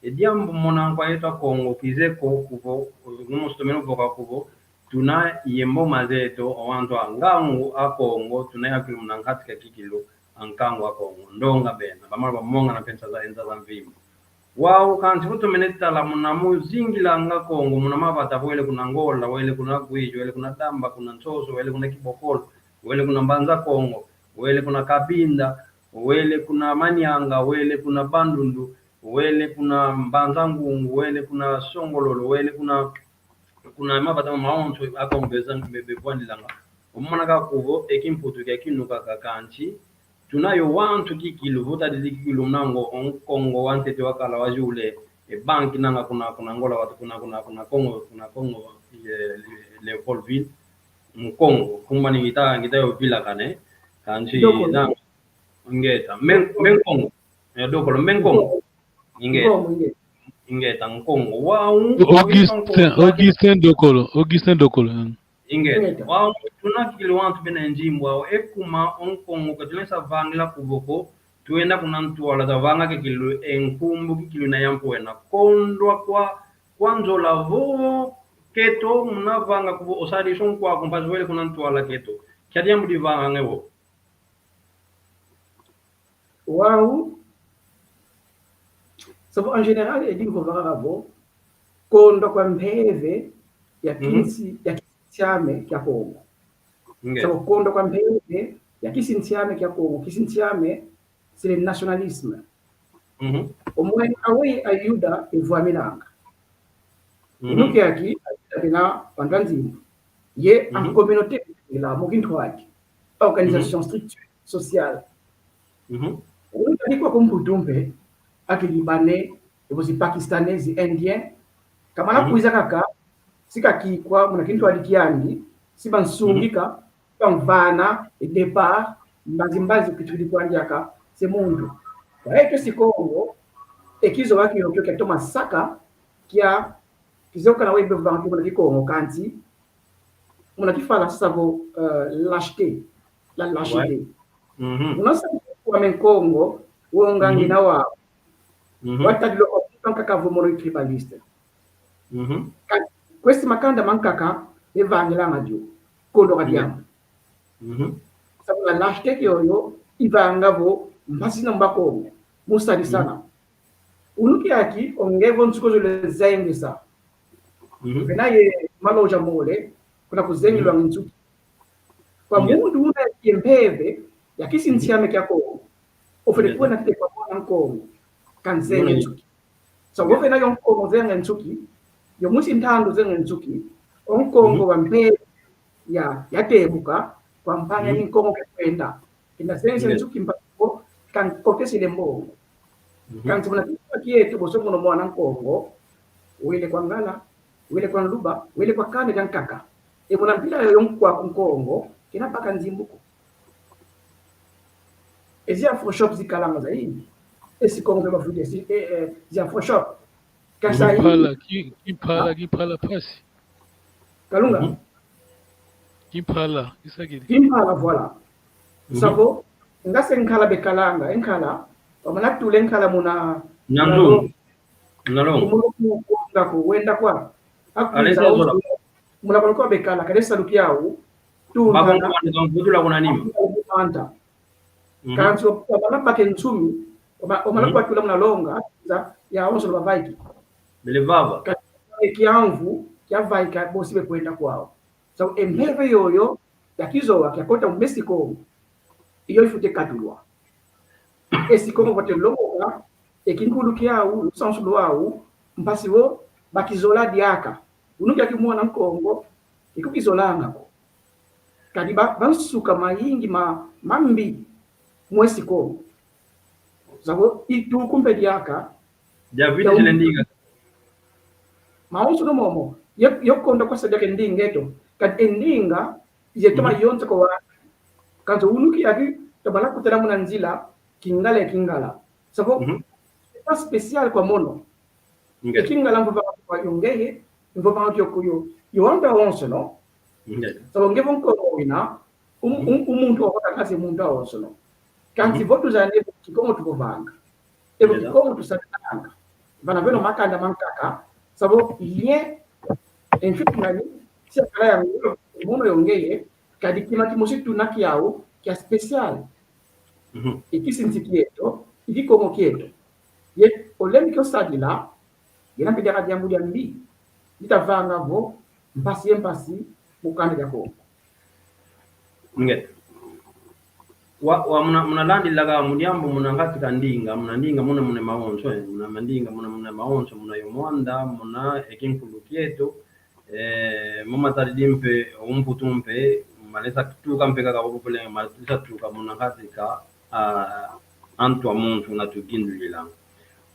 e diambu mona nkwa yetu Akongo kize ko kuvo, numo sutomeno voka kuvo, tuna ye mboma zeto, o wantu a ngangu Akongo, tuna yakilu muna nkati kia kikilu, a nkangu Akongo. Ndonga bena, bamala bamongana mpe nza za, nza za mvimba. Wau kansi vo tumene tala muna muzingilanga Kongo, muna mavata wele kuna Ngola, wele kuna Gwijo, wele kuna Damba, kuna Nsoso, wele kuna Kibokolo, wele kuna Mbanza Kongo, wele kuna Kabinda, wele kuna Manianga, wele kuna Bandundu, wele kuna Mbanza Ngungu, wele kuna Songololo, wele kuna, kuna mavata mawonso Akongo beza be, bevwandilanga. Omona kaka kuvo e kimputu kia kinu kaka kansi. Tuna yo wantu kikilu, vutadidi kikilu muna ngo, o Nkongo wantete wakala waziule, e banki nanga kuna, kuna Ngola watu kuna, kuna, kuna Kongo, kuna Kongo, e, Leopoldville, Mukongo, kumba ni ngita, ngita yo vilakane, kansi Dokolo. Na, ingeta, men, men Kongo, e, Dokolo, men Kongo. Ingeta. Nkongo, ingeta. Ingeta, Nkongo. Wau, Augustin, Nkongo, Augustin Dokolo, Augustin Dokolo, mm. Ingeta. Ingeta. Wau, tuna kikilu wantu bena nzimbu wau, e kuma, o Nkongo, ka tunesa vangila kuvo ko, twenda kuna ntwala, twavanga kikilu, e nkumbu kikilu ina ya mpwena. Kondwa kwa, kwa nzola vo, keto, muna vanga kuvo, osadi so nkwaku, mpasi wele kuna ntwala keto. Kia diambu divanga nge vo. Wau, savo en général, e dingo vava vo, kondwa kwa mpeve ya kinsi, ya kisinsiame kia Kongo. Nge. Savo kondwa kwa mpeve ya kisinsiame kia Kongo, kisinsiame, c'est le nationalisme. Mhm. Omwene aweyi Ayuda evwamilanga. Mhm. Unu kiaki, Ayuda bena panda nzimbu. Ye, mhm, en communauté, ila mu kintwadi. Organisation, mhm, structure sociale. Mhm. Unu kiaki kwa kumputu mpe, aki Libanais, evo zi Pakistanais, zi Indiens. Kamana, mhm, kwiza kaka, si kakikwa muna kintwadi kiandi, si bansungika, mhm, bamvana e départ, mbazi mbazi kitukidi kwandi aka, se muntu. Kwa eto Sikongo, e kizoba kiokio kia toma saka, kia, kizoka na webe vanga muna Kikongo kansi, muna Kifalansa savo, euh, lâcheté, la lâcheté. Ouais. Mhm. Muna sa kwa me Nkongo, wonga, mhm, ngina wa, mhm, watadilo o muntu ankaka vo mono tribaliste. Mhm. Ka-, kwesi makanda mankaka, evangilanga dio, kondo ka diambu. Mhm. Savo la lâcheté kioyo, ivanga vo, mpasi na mba Kongo, musadisana. Mhm. Unu kiaki, o nge vo nsuki ozole zengesa. Mhm. Vena ye maloja mole, kuna kuzengi, mhm, lwanga nsuki. Kwa, yeah, muntu una ye mpeve ya kisinsiame kia Kongo, ofele, yeah, kwenda kite kwa mwana Nkongo, kanzengi, mwana nsuki. Sa, yeah, wofena yo Nkongo zenga nsuki, yo mwisi ntandu zenga nsuki, o Nkongo, mhm, wa mpeve ya, yatebuka, kwa mpanga, mhm, ni Nkongo ke kwenda. Kina zenga, yeah, nsuki mpako, kankokesile mbongo. Mhm. Kansi muna kifuka kieto, bonso mono mwana Nkongo, wele kwa Ngala, wele kwa Nluba, wele kwa kanda dia nkaka. E muna mpila yo nkwaku Nkongo, kena baka nzimbu ko. E zi afro shop zikalanga zayi. E Sikongo mpe bafwete si, e, e, zi afro shop. Kasai. Kimpala, ki-, kimpala, ah? Kimpala mpasi. Kalunga? Mhm. Kimpala, kisakidi. Kimpala, voilà. Mhm. Savo, nga se nkala bekalanga, e nkala, Wamana tule nkala muna, muna longo. Muna longo. Kumunu kukonda ko, wenda kwa. Akwiza, muna kono kwa bekala, kadi salu kiau. Tunga na. Bakutula kuna nima. Anta. Mhm. Kansi wamana bake nsumi, wamana, wamana kwatula muna longo, za, yawonso bavaiki. Bele vava. Kadi kiamvu, kiavaika, bosi bekwenda kwau. So, e mpeve yoyo, ya kizowa, kiakota mu mesi Kongo. Iyo ifwete katulwa. Esi Kongo kwate longoka, e kinkulu kiau, lusansu lwau, mpasi wo, bakizola diaka. Unu kiaki mwana Nkongo, ikukizolanga ko. Kadi ba, bansuka mayingi ma, mambi, mwesi Kongo. Zabo, itu kumpe diaka. Dia viti ya zile ndinga. Mawonso no momo. Ye, yo konda kwa sadia ke ndinga eto. Kadi e ndinga, yeto mayonza kwa wa. Kansi unu kiaki, tabala kutela muna nzila, kingala, kingala. Sabo, c'est pas spécial kwa mono. Nge. Kingala mvova kwa yo ngeye, mvova kwa yo, yo anda wonso, no? Nge. Sabo nge vo Nkongo wina, um, um, um muntu wakota kasi muntu wonso, no? Kansi vo tuzane Kikongo tuvovanga. Evo Kikongo tusadanga. Vana veno makanda mankaka, sabo ye, enfitungani, sia kala ya ngolo, mono yo ngeye, kadi kima kimosi tuna kiau, kia spécial. Mhm. Iki sinsi kieto, iki Kongo kieto. Ye, olembi kio sadila, yena mpediaka diambu diambi. Itavanga vo, mpasi ye mpasi, mu kanda dia Kongo. Nge. Wa, wa muna, muna landilaka mu diambu muna ngati ka ndinga, muna ndinga muna muna mawonso, eh, muna mandinga muna muna mawonso, muna yo mwanda, muna e kinkulu kieto, eh, mama tadi mpe, umputu mpe, malesa tuka mpe kaka popole, malesa tuka muna ngati ka, ah, antu a muntu na tukindulila.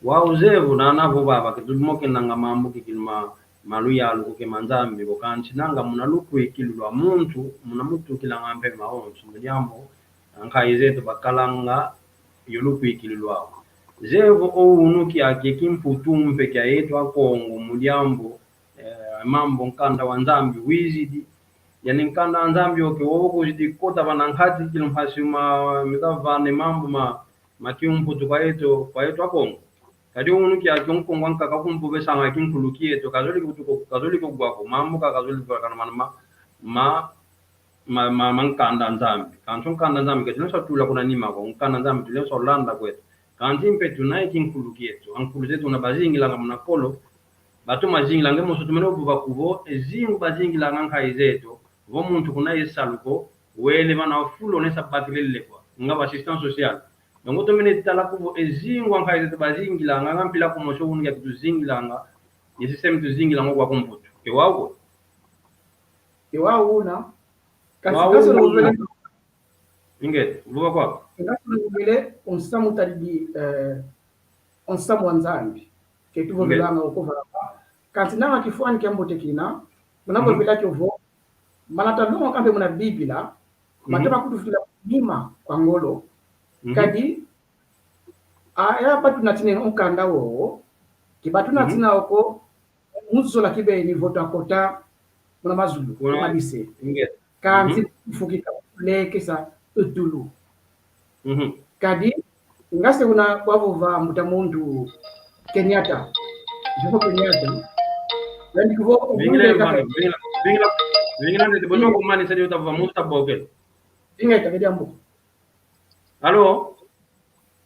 Wa uzevu na navo baba, ke tulimokenanga mambu kikilima, maluyalu ko ke ma Nzambi ko, kansi nanga muna lukwikilo lwa muntu, muna mutukilanga mpe mawonso, mu diambu, nkayi zeto bakalanga yo lukwikilo lwau. Zevo o unu kiaki kimputu mpe kia yeto a Kongo, mu diambu, eh, mambu nkanda wa Nzambi wizidi. Yani nkanda wa Nzambi oke wowo kuzidi kota vana nkati kilo mpasi ma, mikavane mambu ma, ma kiumputu kwa yeto, kwa yeto a Kongo. Kadi unu kiaki Nkongo ankaka kumpovesanga kinkulu kieto, kazolele kutuko, kazolele kugwa ko, mambu ka kazolele volakana mana ma, ma, ma, ma, ma nkanda Nzambi. Kansi nkanda Nzambi, ke tulenso tula kuna nima ko, nkanda Nzambi tulenso landa kweto. Kansi mpe tuna e kinkulu kieto, ankulu zeto una bazingilanga muna kolo, batu mazingilanga moso tumene obu bakuvo, e zingu bazingilanga nkayi zeto, vo muntu kuna ye salu ko, wele vana fulu onesa bakilele kwa, nga ba assistance sociale. Donc, otomene tala kuvo e zingu a nkayi zeto bazingilanga, nga mpila kumosi unu kiaki tuzingilanga, ye système tuzingilanga kwa kumputu. Ke wau ko? Ke wau una. Kasi, wau kasi una. Luvele. Inge, vuva kwa. Kasi luvele, o nsamu tadidi, eh, o nsamu wa Nzambi. Ke tuvovelanga oko vava. Kansi nanga kifwani kia mbote kina, muna vovela kio vo, mana talongoka mpe muna Bibila, matema kutufutila nima kwa ngolo. Mhm. Kadi, a, e a batu natina o nkanda wowo, ke batu natina oko, mu zola kibeni vo twakota muna mazulu, kuna, muna bise. Inge. Kansi fukika lekesa utulu. Mhm. Kadi, ngase una wavova mbuta muntu Kenyatta. Jomo Kenyatta. Yandi kuvo, vingila, vingila, vingila, vingila, ndete bono kumani sadi utavova muntu tabokele. Inge, takedi ambu. Alo?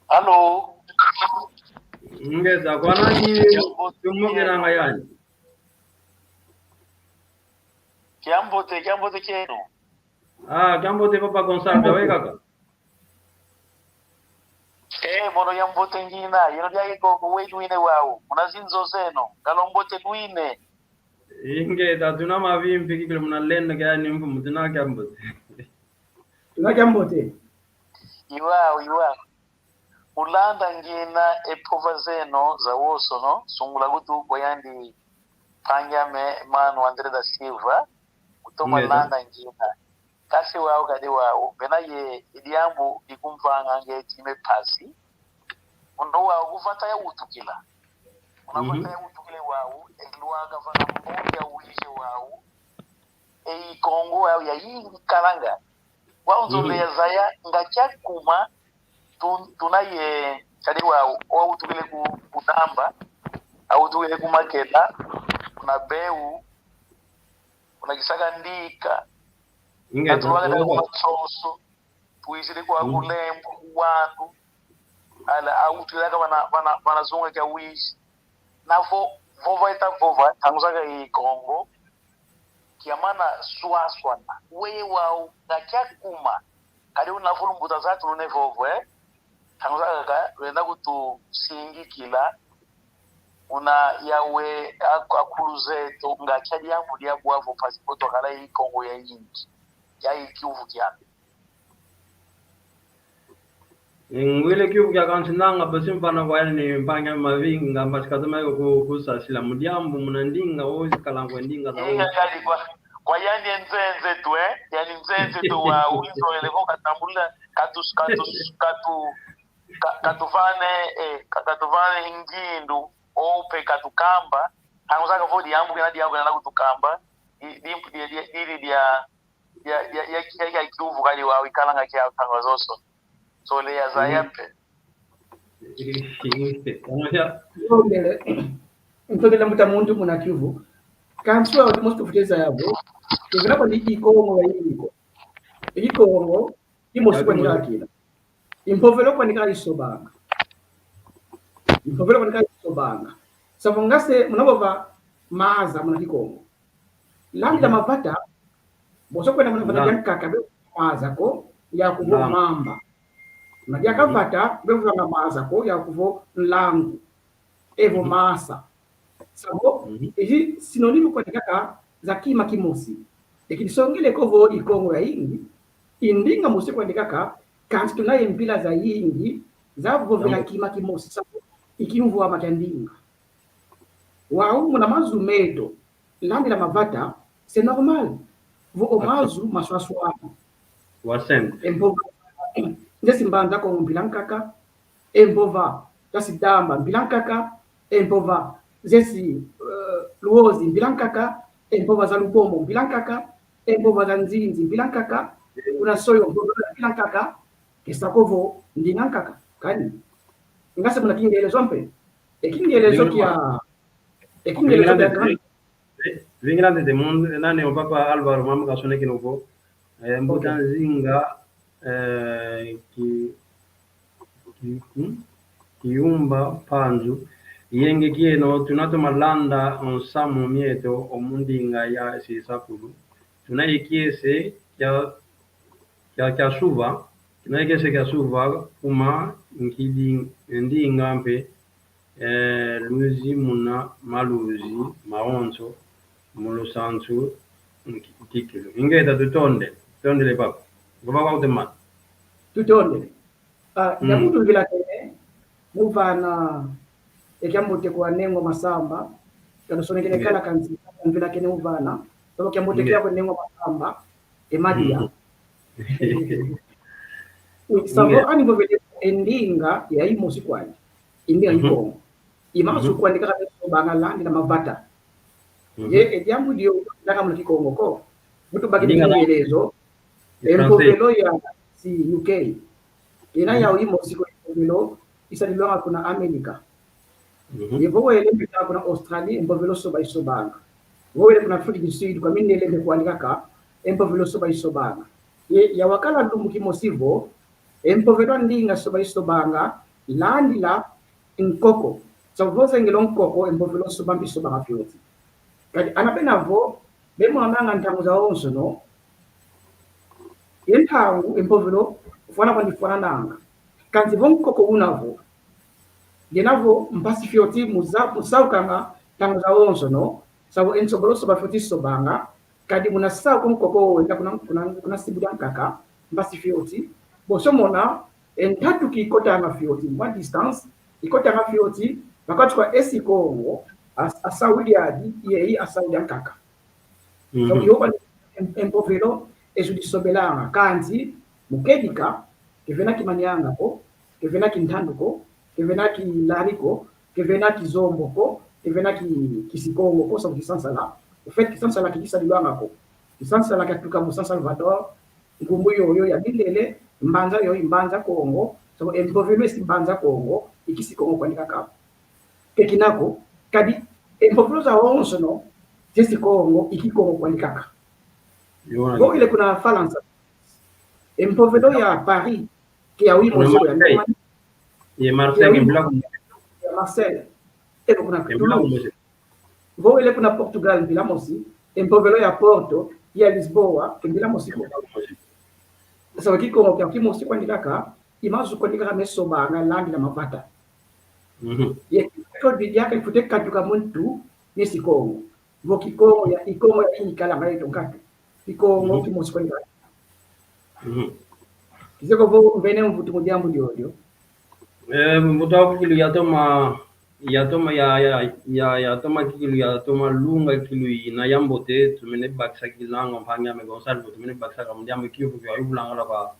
Alo? Ngeza, kwa nani tumokenanga yani? Kiambote, kiambote kieno. Ah, kiambote Papa Gonçalves, awe kaka. Eh, mono kiambote ngina, yeno dia iko ko we luine wau. Muna zinzo zeno, ngalo mbote luine. Inge, ta tuna mavimpi kikile muna lenda kia ni mfumu, tuna kiambote. Tuna kiambote. Iwa, iwa. Ulanda ngina e mpova zeno za wosono, sungula kutu kwa yandi mpangi ame Mano André da Silva, utoma landa ngina. Kasi wau kadi wau, bena ye, i diambu dikumvanga nge time pasi. Uno wau kuvata ya utukila. Una vata ya utukile wau, e lwaka vana mbongi ya uije wau, e i Kongo wau ya ingi kalanga. Wau nzolele ya zaya, nga kia kuma, tu-, tuna ye, Kadi wau, wau utukile ku, ku Namba, au utukile ku Makela, kuna Beu, kuna Kisaka Ndika, ingeta, katulwaka ingeta. Kuna Tsoso, twizile kwa, mm, Kulembo, ku Wandu, ala, au utukilaka vana, vana, vana zunga kia wizi. Na vo, vova eta vova, ntangu zaka i Kongo, kiamana swaswana, weye wau, nga kia kuma, kadi una fulu mbuta zatu lune vovo, eh? Ntangu zaka ka, lwenda kutusingikila, una yawe ak-, akulu zeto, nga kia diambu dia bwavo mpasi vo twakala i Kongo ya yingi, ya i kiuvu kiame. Ngwile kiuvu kia kansi nanga basi mfana kwa yani mpangi mavinga, mpasi katoma yo ku-, kusasila mu diambu muna ndinga, ozi kalangwe ndinga za. Inga ozi. Kadi kwa, kwa yani nzenze tu, eh? Yani nzenze tu wa winzolele ko katambula, katus-, katus-, katu-, ka-, katuvane, eh, ka-, katuvane ngindu, o mpe katukamba, ntangu zaka vo diambu kena diambu kena kutukamba, di-, di-, di-, di-, dili dia, ya, ya, ya, ya, ya kiuvu kadi wau ikalanga kiau ntangu zonso. Sole ya zaya mpe. Ntondele. Ntondele mbuta muntu muna kiuvu. Kansi wau mosi tufwete zaya vo, tuvila kwandi i Kongo ya yingi ko. I Kongo, i mosi kwandi kakina. I mpovelo kwandi kayisobanga. I mpovelo kwandi kayisobanga. Savo ngase muna vova maza muna Kikongo. Landi la mavata, bonso kwenda muna vata dia nkaka, bevovanga maza ko, yaku vo mamba. Muna dia kavata, bevovanga maza ko, yaku vo nlangu. Evo masa. Savo, ezi sinonime kwandi kaka za kima kimosi. E kidisongele ko vo i Kongo ya yingi, i ndinga mosi kwandi kaka, kansi tuna ye mpila za yingi, za vovela kima kimosi, savo, i kimvwama kia ndinga. Wau muna mazu meto, landi la mavata, c'est normal. Vo o mazu maswaswana. Wa simple. E mpova, nzesi Mbanza Kongo mpila nkaka, e mpova za Sidamba mpila nkaka, e mpova zesi, eh, Luozi mpila nkaka, e mpova za Lubombo mpila nkaka, e mpova za Nzinzi mpila nkaka, kuna Soyo mpova mpila nkaka, kesa ko vo ndinga nkaka, kani. Ngase muna Kingelezo mpe. E Kingelezo kia, e Kingelezo kia Vingila ntete, vingila ntete, mun-, nani o papa Alvaro mama kasonekene vo, eh, mbuta Nzinga, eh, ki, ki, hmm? Kiyumba Mpanzu, yenge kieno, tuna toma landa o nsamu mieto, o mu ndinga ya sisakulu. Tuna ye kiese kia, kia, kia suva, tuna ye kiese kia suva, kuma nkidi ndinga mpe, eh, luzi muna maluzi mawonso, mu lusansu nki-, nkikilu. Ingeta tutonde, tondele papa. Ngoba kwa utemata. Tutonde. Ah, mm. Nyakutu vilakene, muvana, e kiambote kwa Nengo Masamba, kanusonekene kala kansi, vilakene muvana, savo kiambote kia kwa Nengo Masamba, e Madia. Mm. Savo ani vovele e ndinga ya imosi kwandi. E ndinga i Kongo. I mazu kwandi kaka sobanga landi na mavata. Ye, e diambu dio, naka muna Kikongo ko. Mutu baki Kingelezo. E mpovelo ya si U K. Ina yau imosi ko e mpovelo isadilwanga kuna Amerika. Ye vo wele mpe kuna Australie, e mpovelo soba isobanga. Vo wele kuna Afrique du Sud, kwa mindele mpe kwandi kaka, e mpovelo soba isobanga. Ye, yawakala lumbu kimosi vo, e mpovelo a ndinga soba isobanga, landila nkoko. Savo vo zengele o nkoko, e mpovelo soba mpe isobanga fioti. Kadi ana bena vo, bemonanga ntangu zawonsono, ye ntangu, e mpovelo, fwana kwandi fwananga. Kansi vo nkoko una vo, yena vo mpasi fioti mu za-, mu saukanga ntangu zawonsono, savo e nsobolo soba fioti sobanga, kadi muna sauka o nkoko wenda kuna, kuna, kuna sibu dia nkaka, mpasi fioti, bonso mona, e ntatu kikotanga fioti, mwa distance, ikotanga fioti, pakati kwa esi Kongo, a, a saudi adi, ye i a saudi ankaka. Mhm. Donc, yo ba em-, e mpovelo, ezo disobelanga, kansi, mu kedika, kevena Kimanianga ko, kevena Kintandu ko, kevena Kilari ko, kevena Kizombo ko, kevena Ki-, Kisikongo ko, savo Kisansala. Au fait, Kisansala kikisadilwanga ko. Kisansala kiatuka mu San Salvador, nkumbu yoyo ya mindele, mbanza yoyo, mbanza Kongo, savo e mpovelo esi mbanza Kongo, i Kisikongo kwandi kaka. Ke kina ko, kadi e mpovelo zawonsono ze Sikongo i Kikongo kwandi kaka. Vo wele kuna Falansa, e mpovelo ya Paris ke yayi mosi, ya Marseille, Normandie, ye Marseille, ke yayi mosi, ya Marseille, evo kuna Toulouse. Vo wele kuna Portugal mbila mosi, e mpovelo ya Porto, ya Lisboa, ke mbila mosi ko. Sawa, Kikongo kia kimosi kwandi kaka, i mazu kwandi kaka mesobanga landila mavata. Ye ko diaka ifwete katuka mu ntu ne Sikongo. Vo Kikongo ya, i Kongo ya ikalanga yeto nkatu. Kikongo kimosi kwandi kaka. Kizeye ko vo mvene mvutu mu diambu diodio. Eh, mvutu aku kikilu yatoma, yatoma ya, ya, ya, yatoma kikilu, yatoma lunga kikilu ina yambote, tumene bakisa kikilu nanga mpangi ame Gonçalves, tumene bakisa ka mu diambu kiuvu kio yubulangala kwa,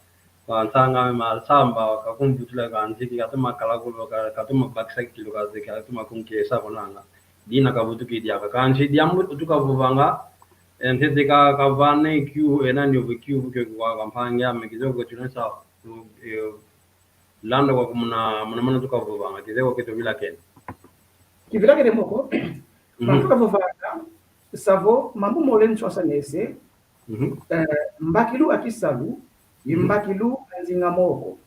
kwa nsanga ame Masamba, kakumvutula kansi ki, katoma kala kulo, ka, katoma bakisa kikilu kazeye, katoma kunkesa ko nanga. Dina kavutuki diaka. Kansi diambu tukavovanga, eh, ntete ka, kavane kiu, ena niovu kiuvu kio kwa, kwa mpangi ame, kizeye ko tunesa, eh, landa kwa muna, muna, muna tukavovanga, kizeye ko ke tuvilakene. Kivilakene mo ko, muna tukavovanga, savo, mambu mole nswasanese, eh, mbakilu a kisalu, ye mbakilu a nzinga moko.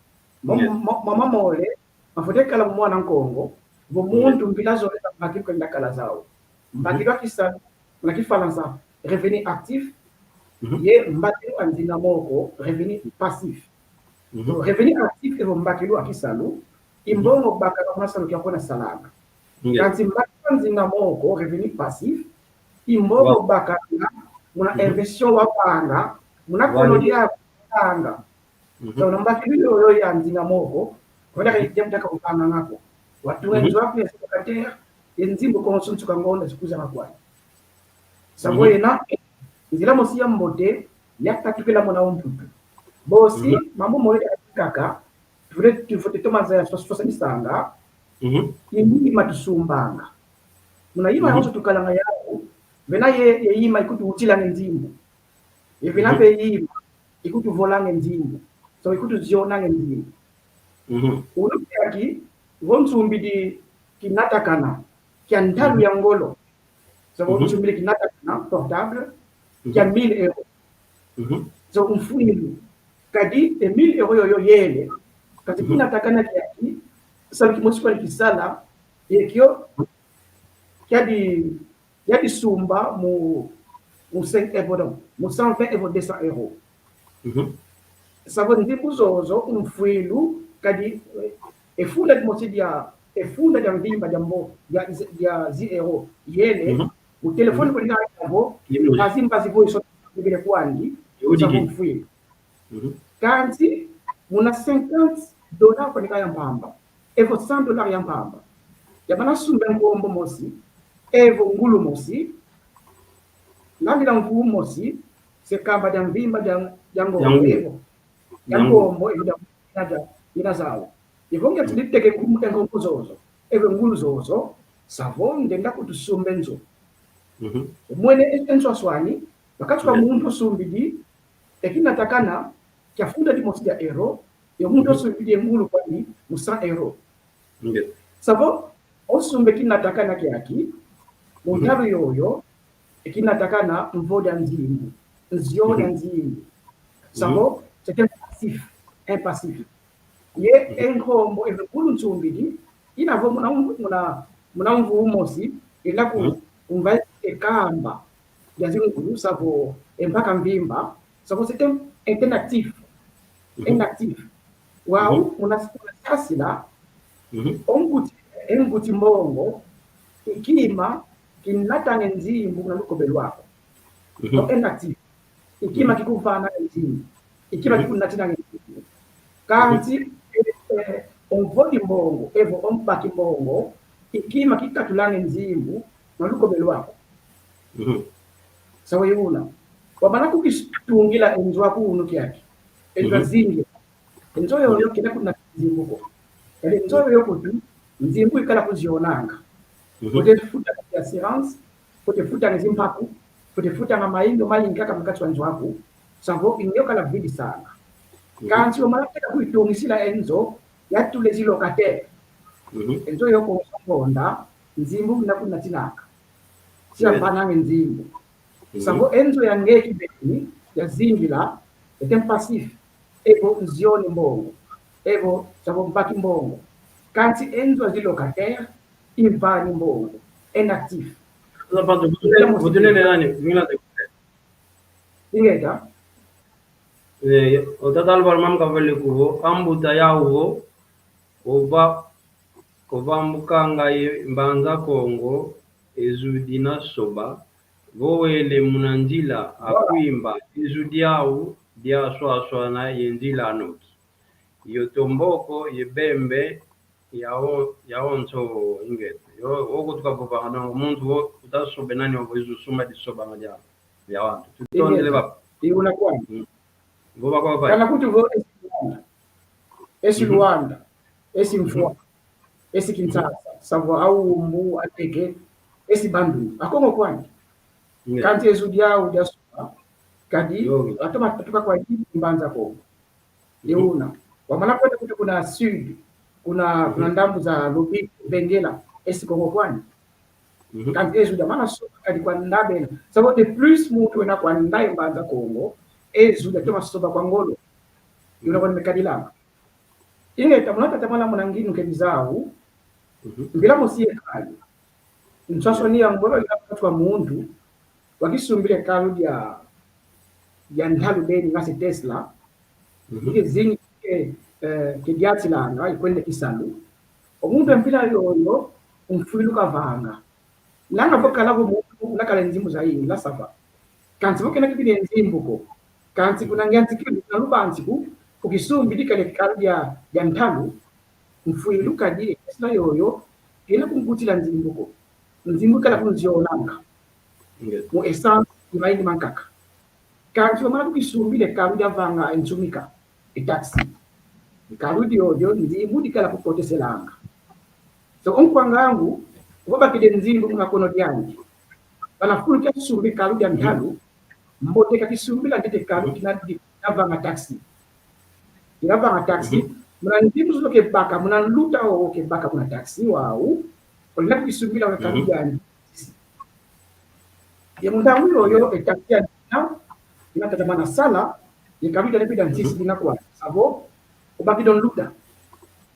Mo, mo, mo, mambu mole, mafwete kala mwana Nkongo, vo muntu mbila zole mbakilu kenda kala zau. Mbakilu a kisalu, muna Kifalansa, revenu actif, ye mbakilu a nzinga moko, revenu passif. Donc, revenu actif evo mbakilu a kisalu, i mbongo bakanga muna salu kiaku na salanga. Kansi mbakilu a nzinga moko, revenu passif, i mbongo bakanga muna investissement wavanga, muna kono diaku wavanga. Donc, na mbakilu yoyo ya nzinga moko, kwenda ka diambu diaka uvanganga ko. Watunga nzo aku ya locataire, ye nzimbu konso nsuka ngonda zikuza makwani. Savo yena, nzila mosi ya mbote, ya katukila muna umputu. Bosi, mambu mole kaka, tufwete, tufwete toma nza ya swa-, swasanisanga, i yima tusumbanga. Muna yima yonso tukalanga yau, vena ye, ye yima ikututilanga nzimbu. Ye vena mpe yima ikutuvolanga nzimbu. So ikutuzionanga nzimbu. Unu kiaki, vo nsumbidi kinatakana kia ntalu ya ngolo. So vo nsumbidi kinatakana portable kia mille euros. So umfwilu. Kadi e mille euros yoyo yele. Kansi kinatakana kiaki, salu kimosi kwani kisala, ye kio, kiadi yadisumba mu, mu cinq euros, donc, mu cent vingt euros, deux cents euros. Savo nzimbu zozo, umfwilu, kadi, eh, e funda dimosi dia, e funda dia mvimba dia mbo, dia, dia dix euros. Yele, mu telefone kuli na avo, mbazi mbazi vo iso, bibile kwandi, savo umfwilu. Kansi, muna cinquante dollars kwani kaka ya mpamba, evo cent dollars ya mpamba. Yabana sumba nkombo mosi, evo ngulu mosi, landila mvu mosi, se kamba dia mvimba dia, dia ngombo, evo. Dia ngombo, evo dia, dia, dia zau. Evo nge tuli teke ngu-, nkombo zozo, evo ngulu zozo, savo ndenda kutusumba nzo. Umwene e-, e nzo aswani, bakatuka muntu usumbidi, e kinatakana kia funda dimosi dia euro, ye muntu usumbidi e ngulu kwani mu cent euros. Savo, osumba e kinatakana kiaki, mu ntalu yoyo, e kinatakana mvo dia nzimbu, nzio dia nzimbu. Savo, c'est un passif, un passif. Ye e nkombo, e ngulu nsumbidi, ina vo muna, muna, muna mvu umosi, ina ku, umva e kamba dia zingulu, savo, e mpaka mvimba, savo c'est un, un actif. Un actif. Wau, muna, muna sasila, o nkuti, e nkuti mbongo, i kima kinatanga e nzimbu muna lukobe lwaku. Donc, un actif. I kima kikuvana e nzimbu. I kima kikunatina e nzimbu. Kansi, eh, eh, o mvodi mbongo, evo o mbaki mbongo, i kima kikatulanga e nzimbu muna lukobe lwaku. Sawa ye una. Wamana kukitungila e nzo aku unu kiaki. E nzo azingi. E nzo yoyo kena kuna nzimbu ko. Kadi e nzo yoyo kutu, nzimbu ikala kuzionanga. Fwete futanga assurance, fwete futanga zimpaku, fwete futanga maindo mayingi kaka mu kati wa nzo aku, savo i nge okala vidisanga. Kansi wamana teka kuitungisila e nzo, yatula zi locataire. Mhm. E nzo yo konso konda, nzimbu na kuna tinaka. Si avananga e nzimbu. Mhm. Savo e nzo ya nge kibeni, ya zingila, e temps passif. Evo nzioni mbongo. Evo savo mbaki mbongo. Kansi e nzo ya zi locataire, imvani mbongo. Inactif. Sasa, butunene nani? Ingeta. Eh, o tata Alvaro Mam Kavale kuvo, ambuta yau vo, ova, kovambukanga ye Mbanza Kongo, e zu dina soba, vo wele muna nzila, voilà, akwimba, e zu diau, dia swaswana ye nzila anoki. Yo Tomboko, ye Bembe, yau, yau nso ingeta. Yo, wo kutuka vovanga, donc, muntu wo, uta sobe nani wo, e zu suma di sobanga dia, dia wantu. Tutondele, ingeta, papa. Iuna kwani. Mm. Vo bakwa pai. Kana kuti vo esi Luanda. Esi, mhm, Luanda. Esi, mhm, Mfwa. Esi Kinshasa. Mhm. Savo Aumbu, Ateke. Esi Bandundu. Akongo kwani. Yeah. Kansi e zu diau dia suma. Kadi, yo, atoma tuka kwa Mbanza Kongo. Mhm. Iuna. Wamana kwenda kuti kuna sud. Kuna, mhm, kuna ndambu za Lobito, Vengela. Esi Kongo kwani. Mhm. Kansi e zu dia mana soba kadi kwanda bena. Savo de plus muntu wena kwanda e Mbanza Kongo, e zu dia toma soba kwa ngolo. Yuna kwani mekadilanga. Ingeta muna tata mwana muna nginu kedi zau, mhm, mpila mosi ye kalu. Nswaswani ya ngolo ina kwa muntu, wakisumbile kalu dia, dia ntalu beni ngasi Tesla, mhm, ike zingi ke, eh, ke diatilanga, ikwende kisalu. O muntu mpila yoyo, umfwilu kavanga. Nanga vo kala vo muntu una kala nzimbu zayingi, là ça va. Kansi vo kena kibine nzimbu ko. Kansi kuna ngiantikilu, kuna lubantiku, ukisumbidi kale kalu dia, dia ntalu, mfwilu kadi, esila yoyo, kena kunkutila nzimbu ko. Nzimbu kala kunzionanga. Yes. Mu essence, imayingi mankaka. Kansi wamana kukisumbile kalu dia vanga e nsumika, e taxi. Kalu diodio nzimbu dikala kukoteselanga. So, o nkwa ngangu, vo bakidi nzimbu muna kono diandi. Bana fulu kia kisumbi kalu dia ntalu, mbote kakisumbila ntete kalu kina di-, kina vanga taxi. Kina vanga taxi, mhm, muna nzimbu zolo kebaka, muna nluta o kebaka muna taxi wau, olina kukisumbila muna kalu, mhm, diandi. Ye mu ntangu yoyo, e taxi ya na, na tata mana sala, ye kalu dia mpila nsisi, mhm, dina kwa. Savo, obakidi o nluta.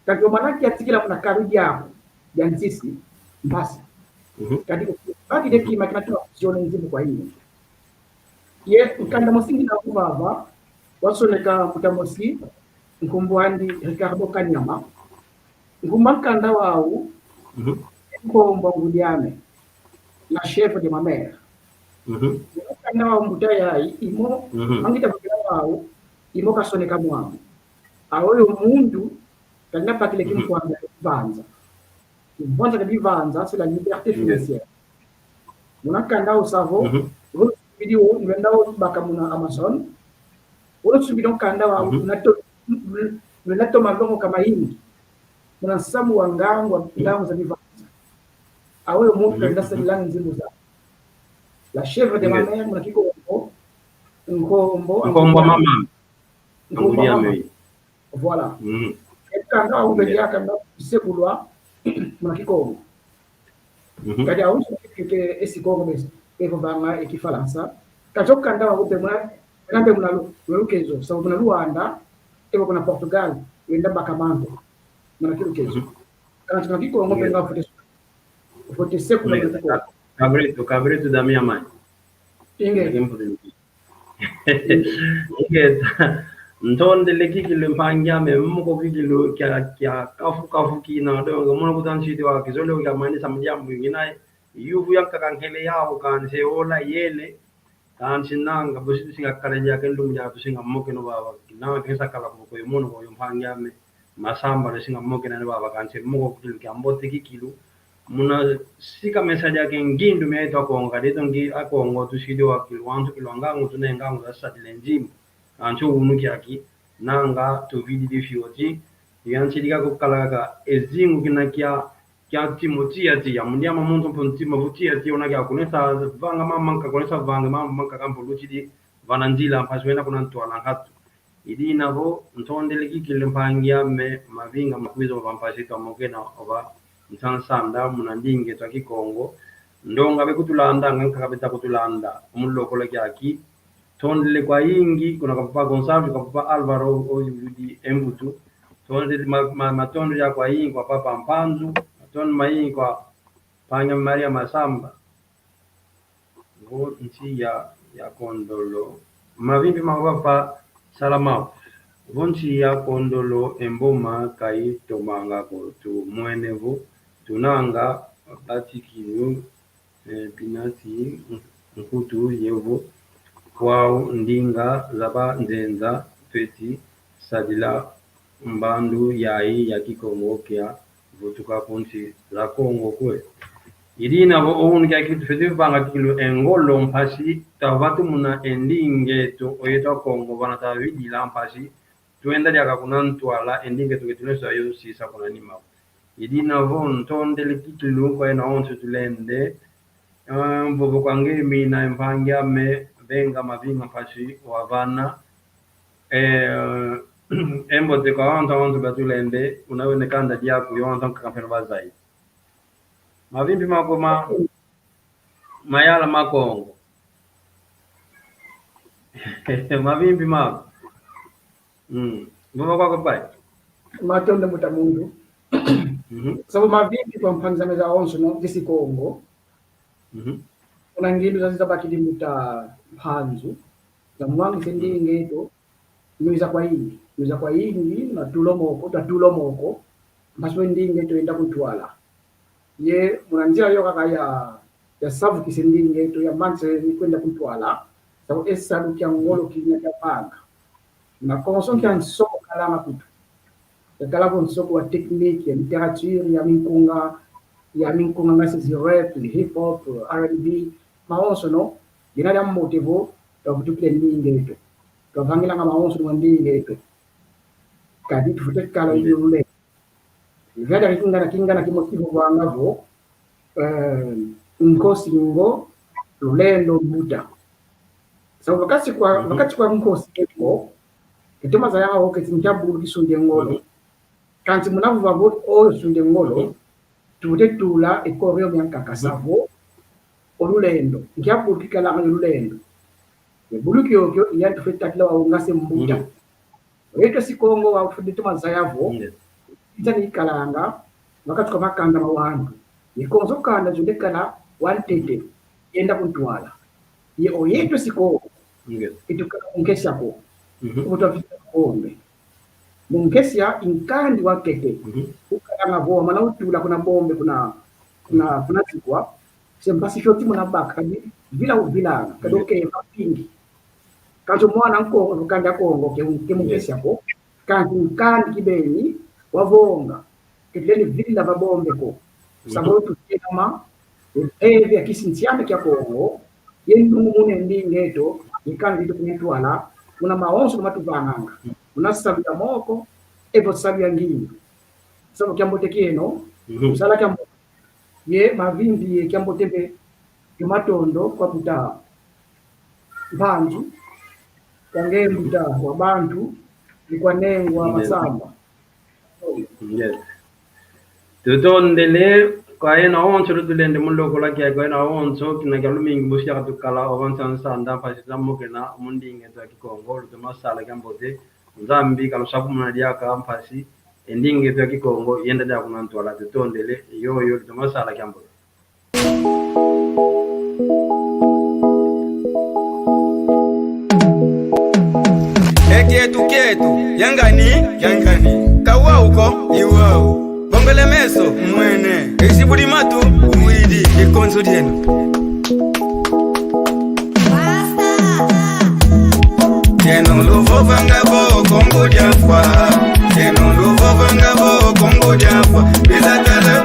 Kadi omana kiatikila muna kalu diaku, dia nsisi, mpasi. Mhm. Kadi obakidi kima kina tuma kuziona nzimbu kwa inu. Ye, nkanda mosi ngina kuvava, wasoneka mbuta mosi, nkumbu andi Ricardo Kanyama. Nkumbu a nkanda wau, mhm, Nkombo ngudi ame, la chèvre de ma mère. Mhm. Nkanda wau mbuta yayi, imo, mhm, mangita mbuta wau, imo kasoneka mwamu. Awoyo muntu, kanga bakile, mhm, kimvwanza, kimvwanza. Kimvwanza kia bivanza, c'est la liberté, yes, financière. Muna nkanda wau savo, mhm, vo video, nlwenda wo baka muna Amazon. Vo sumbidi o nkanda wau, mhm, una to-, una toma longoka mayingi. Muna nsamu wa ngangu, wa, mhm, ngangu za bivanza. Awoyo muntu, mhm, kanda, mhm, sadilanga nzimbu za. La chèvre de ma mère, yes, muna Kikongo. Nkombo, nkombo a mama. Nkombo a mama. Voilà. Mhm. E nkanda wau, mhm, beli ya kanda sekulwa muna Kikongo. Mhm. Kadi awonso ke, ke, ke esi Kongo mesi, evo vanga e Kifalansa. Kansi o nkanda wau mpe muna, muna mpe muna Lu-, muna Lukezo, savo muna Luanda, evo kuna Portugal, wenda baka manto muna Kilukezo. Mhm. Kansi muna Kikongo mpe, yes, nga vote, vote sekulwa muna Kikongo. Cabrito, cabrito da minha mãe. Inge. Ingeta, ntondele kikilu mpangi ame, moko kikilu kia, kia kafu kafu kina, donc, mono kuta nsidi wa kizole kia manisa mu diambu ngina, yuvu yankaka nkele yau kansi ola yele, kansi nanga, bosi tusinga kala dia ke ndumu dia tusinga mokeno baba, nanga kesa kala kuko yo mono ko yo mpangi ame, masamba tusinga mokena ni baba kansi moko kikilu kia mbote kikilu, muna sika mesa diake ngindu mieto Akongo, kadi eto ngi Akongo tusidi wa kilu wantu kilu a ngangu tuna e ngangu za sadila e nzimbu. Kansi unu kiaki, nanga tuvididi fioti, yansidika kukala kaka e zingu kina kia, kia timo tiya tiya, mu diama muntu mpe ntima vo tiya tiya, una kia kunesa vanga mama manka, kunesa vanga mama manka kampo lutidi vana nzila mpasi wena kuna ntwala nkatu. I dina vo, ntondele kikilu mpangi ame, mavinga makwiza ova mpasi twamokena ova nsansanda muna ndinga eto a Kikongo. Ndonga bekutulandanga, nkaka beta kutulanda mu lokola kiaki. Tondele kwayingi kuna kwa papa Gonçalves, kwa papa Álvaro, o, o, udi e mbutu. Tondele ma, ma, matondo ya kwayingi kwa papa Mpanzu, matondo mayingi kwa mpangi Maria Masamba. Vo nsi ya, ya kondolo. Mavimpi mako papa Salamau. Vo nsi ya kondolo e mboma kayitomanga ko, tumwene vo tunanga batikilu, eh, pinati nkutu ye vo kwau ndinga za banzenza tweti sadila mbandu yayi ya Kikongo kia vutuka ku nsi za Kongo kwe. I dina vo o unu kiaki tufeti vanga kikilu e ngolo mpasi tavatu muna e ndinga eto oyeto a Kongo vana tavidila mpasi twenda diaka kuna ntwala e ndinga eto ke tuleso ayo sisa kuna nima. I dina vo ntondele kikilu kwa yeno awonso tulende. Eh, mvovo kwa nge mina mpangi ame, venga mavinga mpasi wavana. Eh, e mbote kwa wantu, wantu batulende, una wene kanda diaku, yo wantu nkaka mpeno bazai. Mavimpi mako ma, mayala ma Kongo. Mavimpi mako. Mm. Mvovo kwako pai. Matondo mbuta muntu. Mhm. Savo mavimpi kwa mpangi zame zawonso, no, zisi Kongo. Mhm. Kuna ngindu zazi zabakidi mbuta Mpanzu, zamwangisa e ndinga eto, nwiza kwayingi, nwiza kwayingi, na tulo moko, ta tulo moko, mpasi we ndinga eto yenda ku ntwala. Ye, muna nzila yo kaka ya, ya savukisa e ndinga eto, ya manisa ni kwenda ku ntwala, savo e salu kia ngolo kina kia vanga. Na konso kia nsoko kalanga kutu. Kakala vo nsoko wa technique, ya littérature, ya minkunga, ya minkunga ngasi zi rap, hip hop, R and B, mawonso no, dina dia mbote vo, twavutukila ndinga eto. Twavangilanga mawonso no ndinga eto. Kadi tufwete kala yule. Viadari kingana, kingana kimo kivovwanga vo, eh, nkosi ngo, lulendo mbuta. Savo vakati kwa, mhm, vakati kwa nkosi ngo, ketoma zayanga vo keti nkia bulu kisunde ngolo. Mhm. Kansi muna vova vo o sunde ngolo, mhm, tute tula e koro yo miankaka, mhm, savo, o lulendo. Nkia bulu kikalanga yo lulendo. E bulu kiokio, iya tufwete tatila wau ngase mbuta. Mhm. Eto si Kongo wau fwete toma zaya vo, nge, nza ni kalanga, wakatuka makanda ma wantu. Ye konso kanda zunde kala wantete, yenda ku ntwala. Ye o yeto si Kongo, nge, eto kala nkesi ako, mhm, kubuta vita bombe. Mu nkesi ya inkandi wa kete, mhm, ukalanga vo, mana utula kuna bombe, kuna, kuna, kuna zikwa, se mpasi fioti muna baka, kadi vila uvilanga, kadi, nge, okeva pingi. Kansi mwana Nkongo, mukanda Kongo, ke, ke mukesi ako. Kansi nkandi kibeni, wavonga. Ketuleni vila va bombe ko. Mhm. Savo tutelama, eve ya kisinsiame kia Kongo, ye ndungu mune ndinga eto, ye kansi tu ku ntwala, muna mawonso matuvanganga. Muna salu ya moko, evo salu ya ngindu. Savo kiambote kieno, mhm, sala kiambote. Ye mavimpi ye kiambote mpe, ye matondo kwa mbuta Mpanzu, kwa nge mbuta wa bantu, ni kwa Nengwa Masamba. Yes. Tutondele, kwa yeno awonso lutulende mu lokola kia, kwa yeno awonso, kina kia lumingu busi ya katukala, ovansa nsanda, mpasi twamokena, mu ndinga eto a Kikongo, lutoma sala kiambote, Nzambi kalusakumuna diaka mpasi, e ndinga eto ya Kikongo, yenda diaka kuna ntwala, tutondele, yoyo, lutoma sala kiambote. E kietu kietu, yangani, yangani, kawau ko, iwau. Bongele meso, mwene, isi budi matu, uwidi, ikonso dieno. Dieno luvovanga vo Kongo dia mfwa. Dieno luvovanga vo Kongo dia mfwa. Bizakala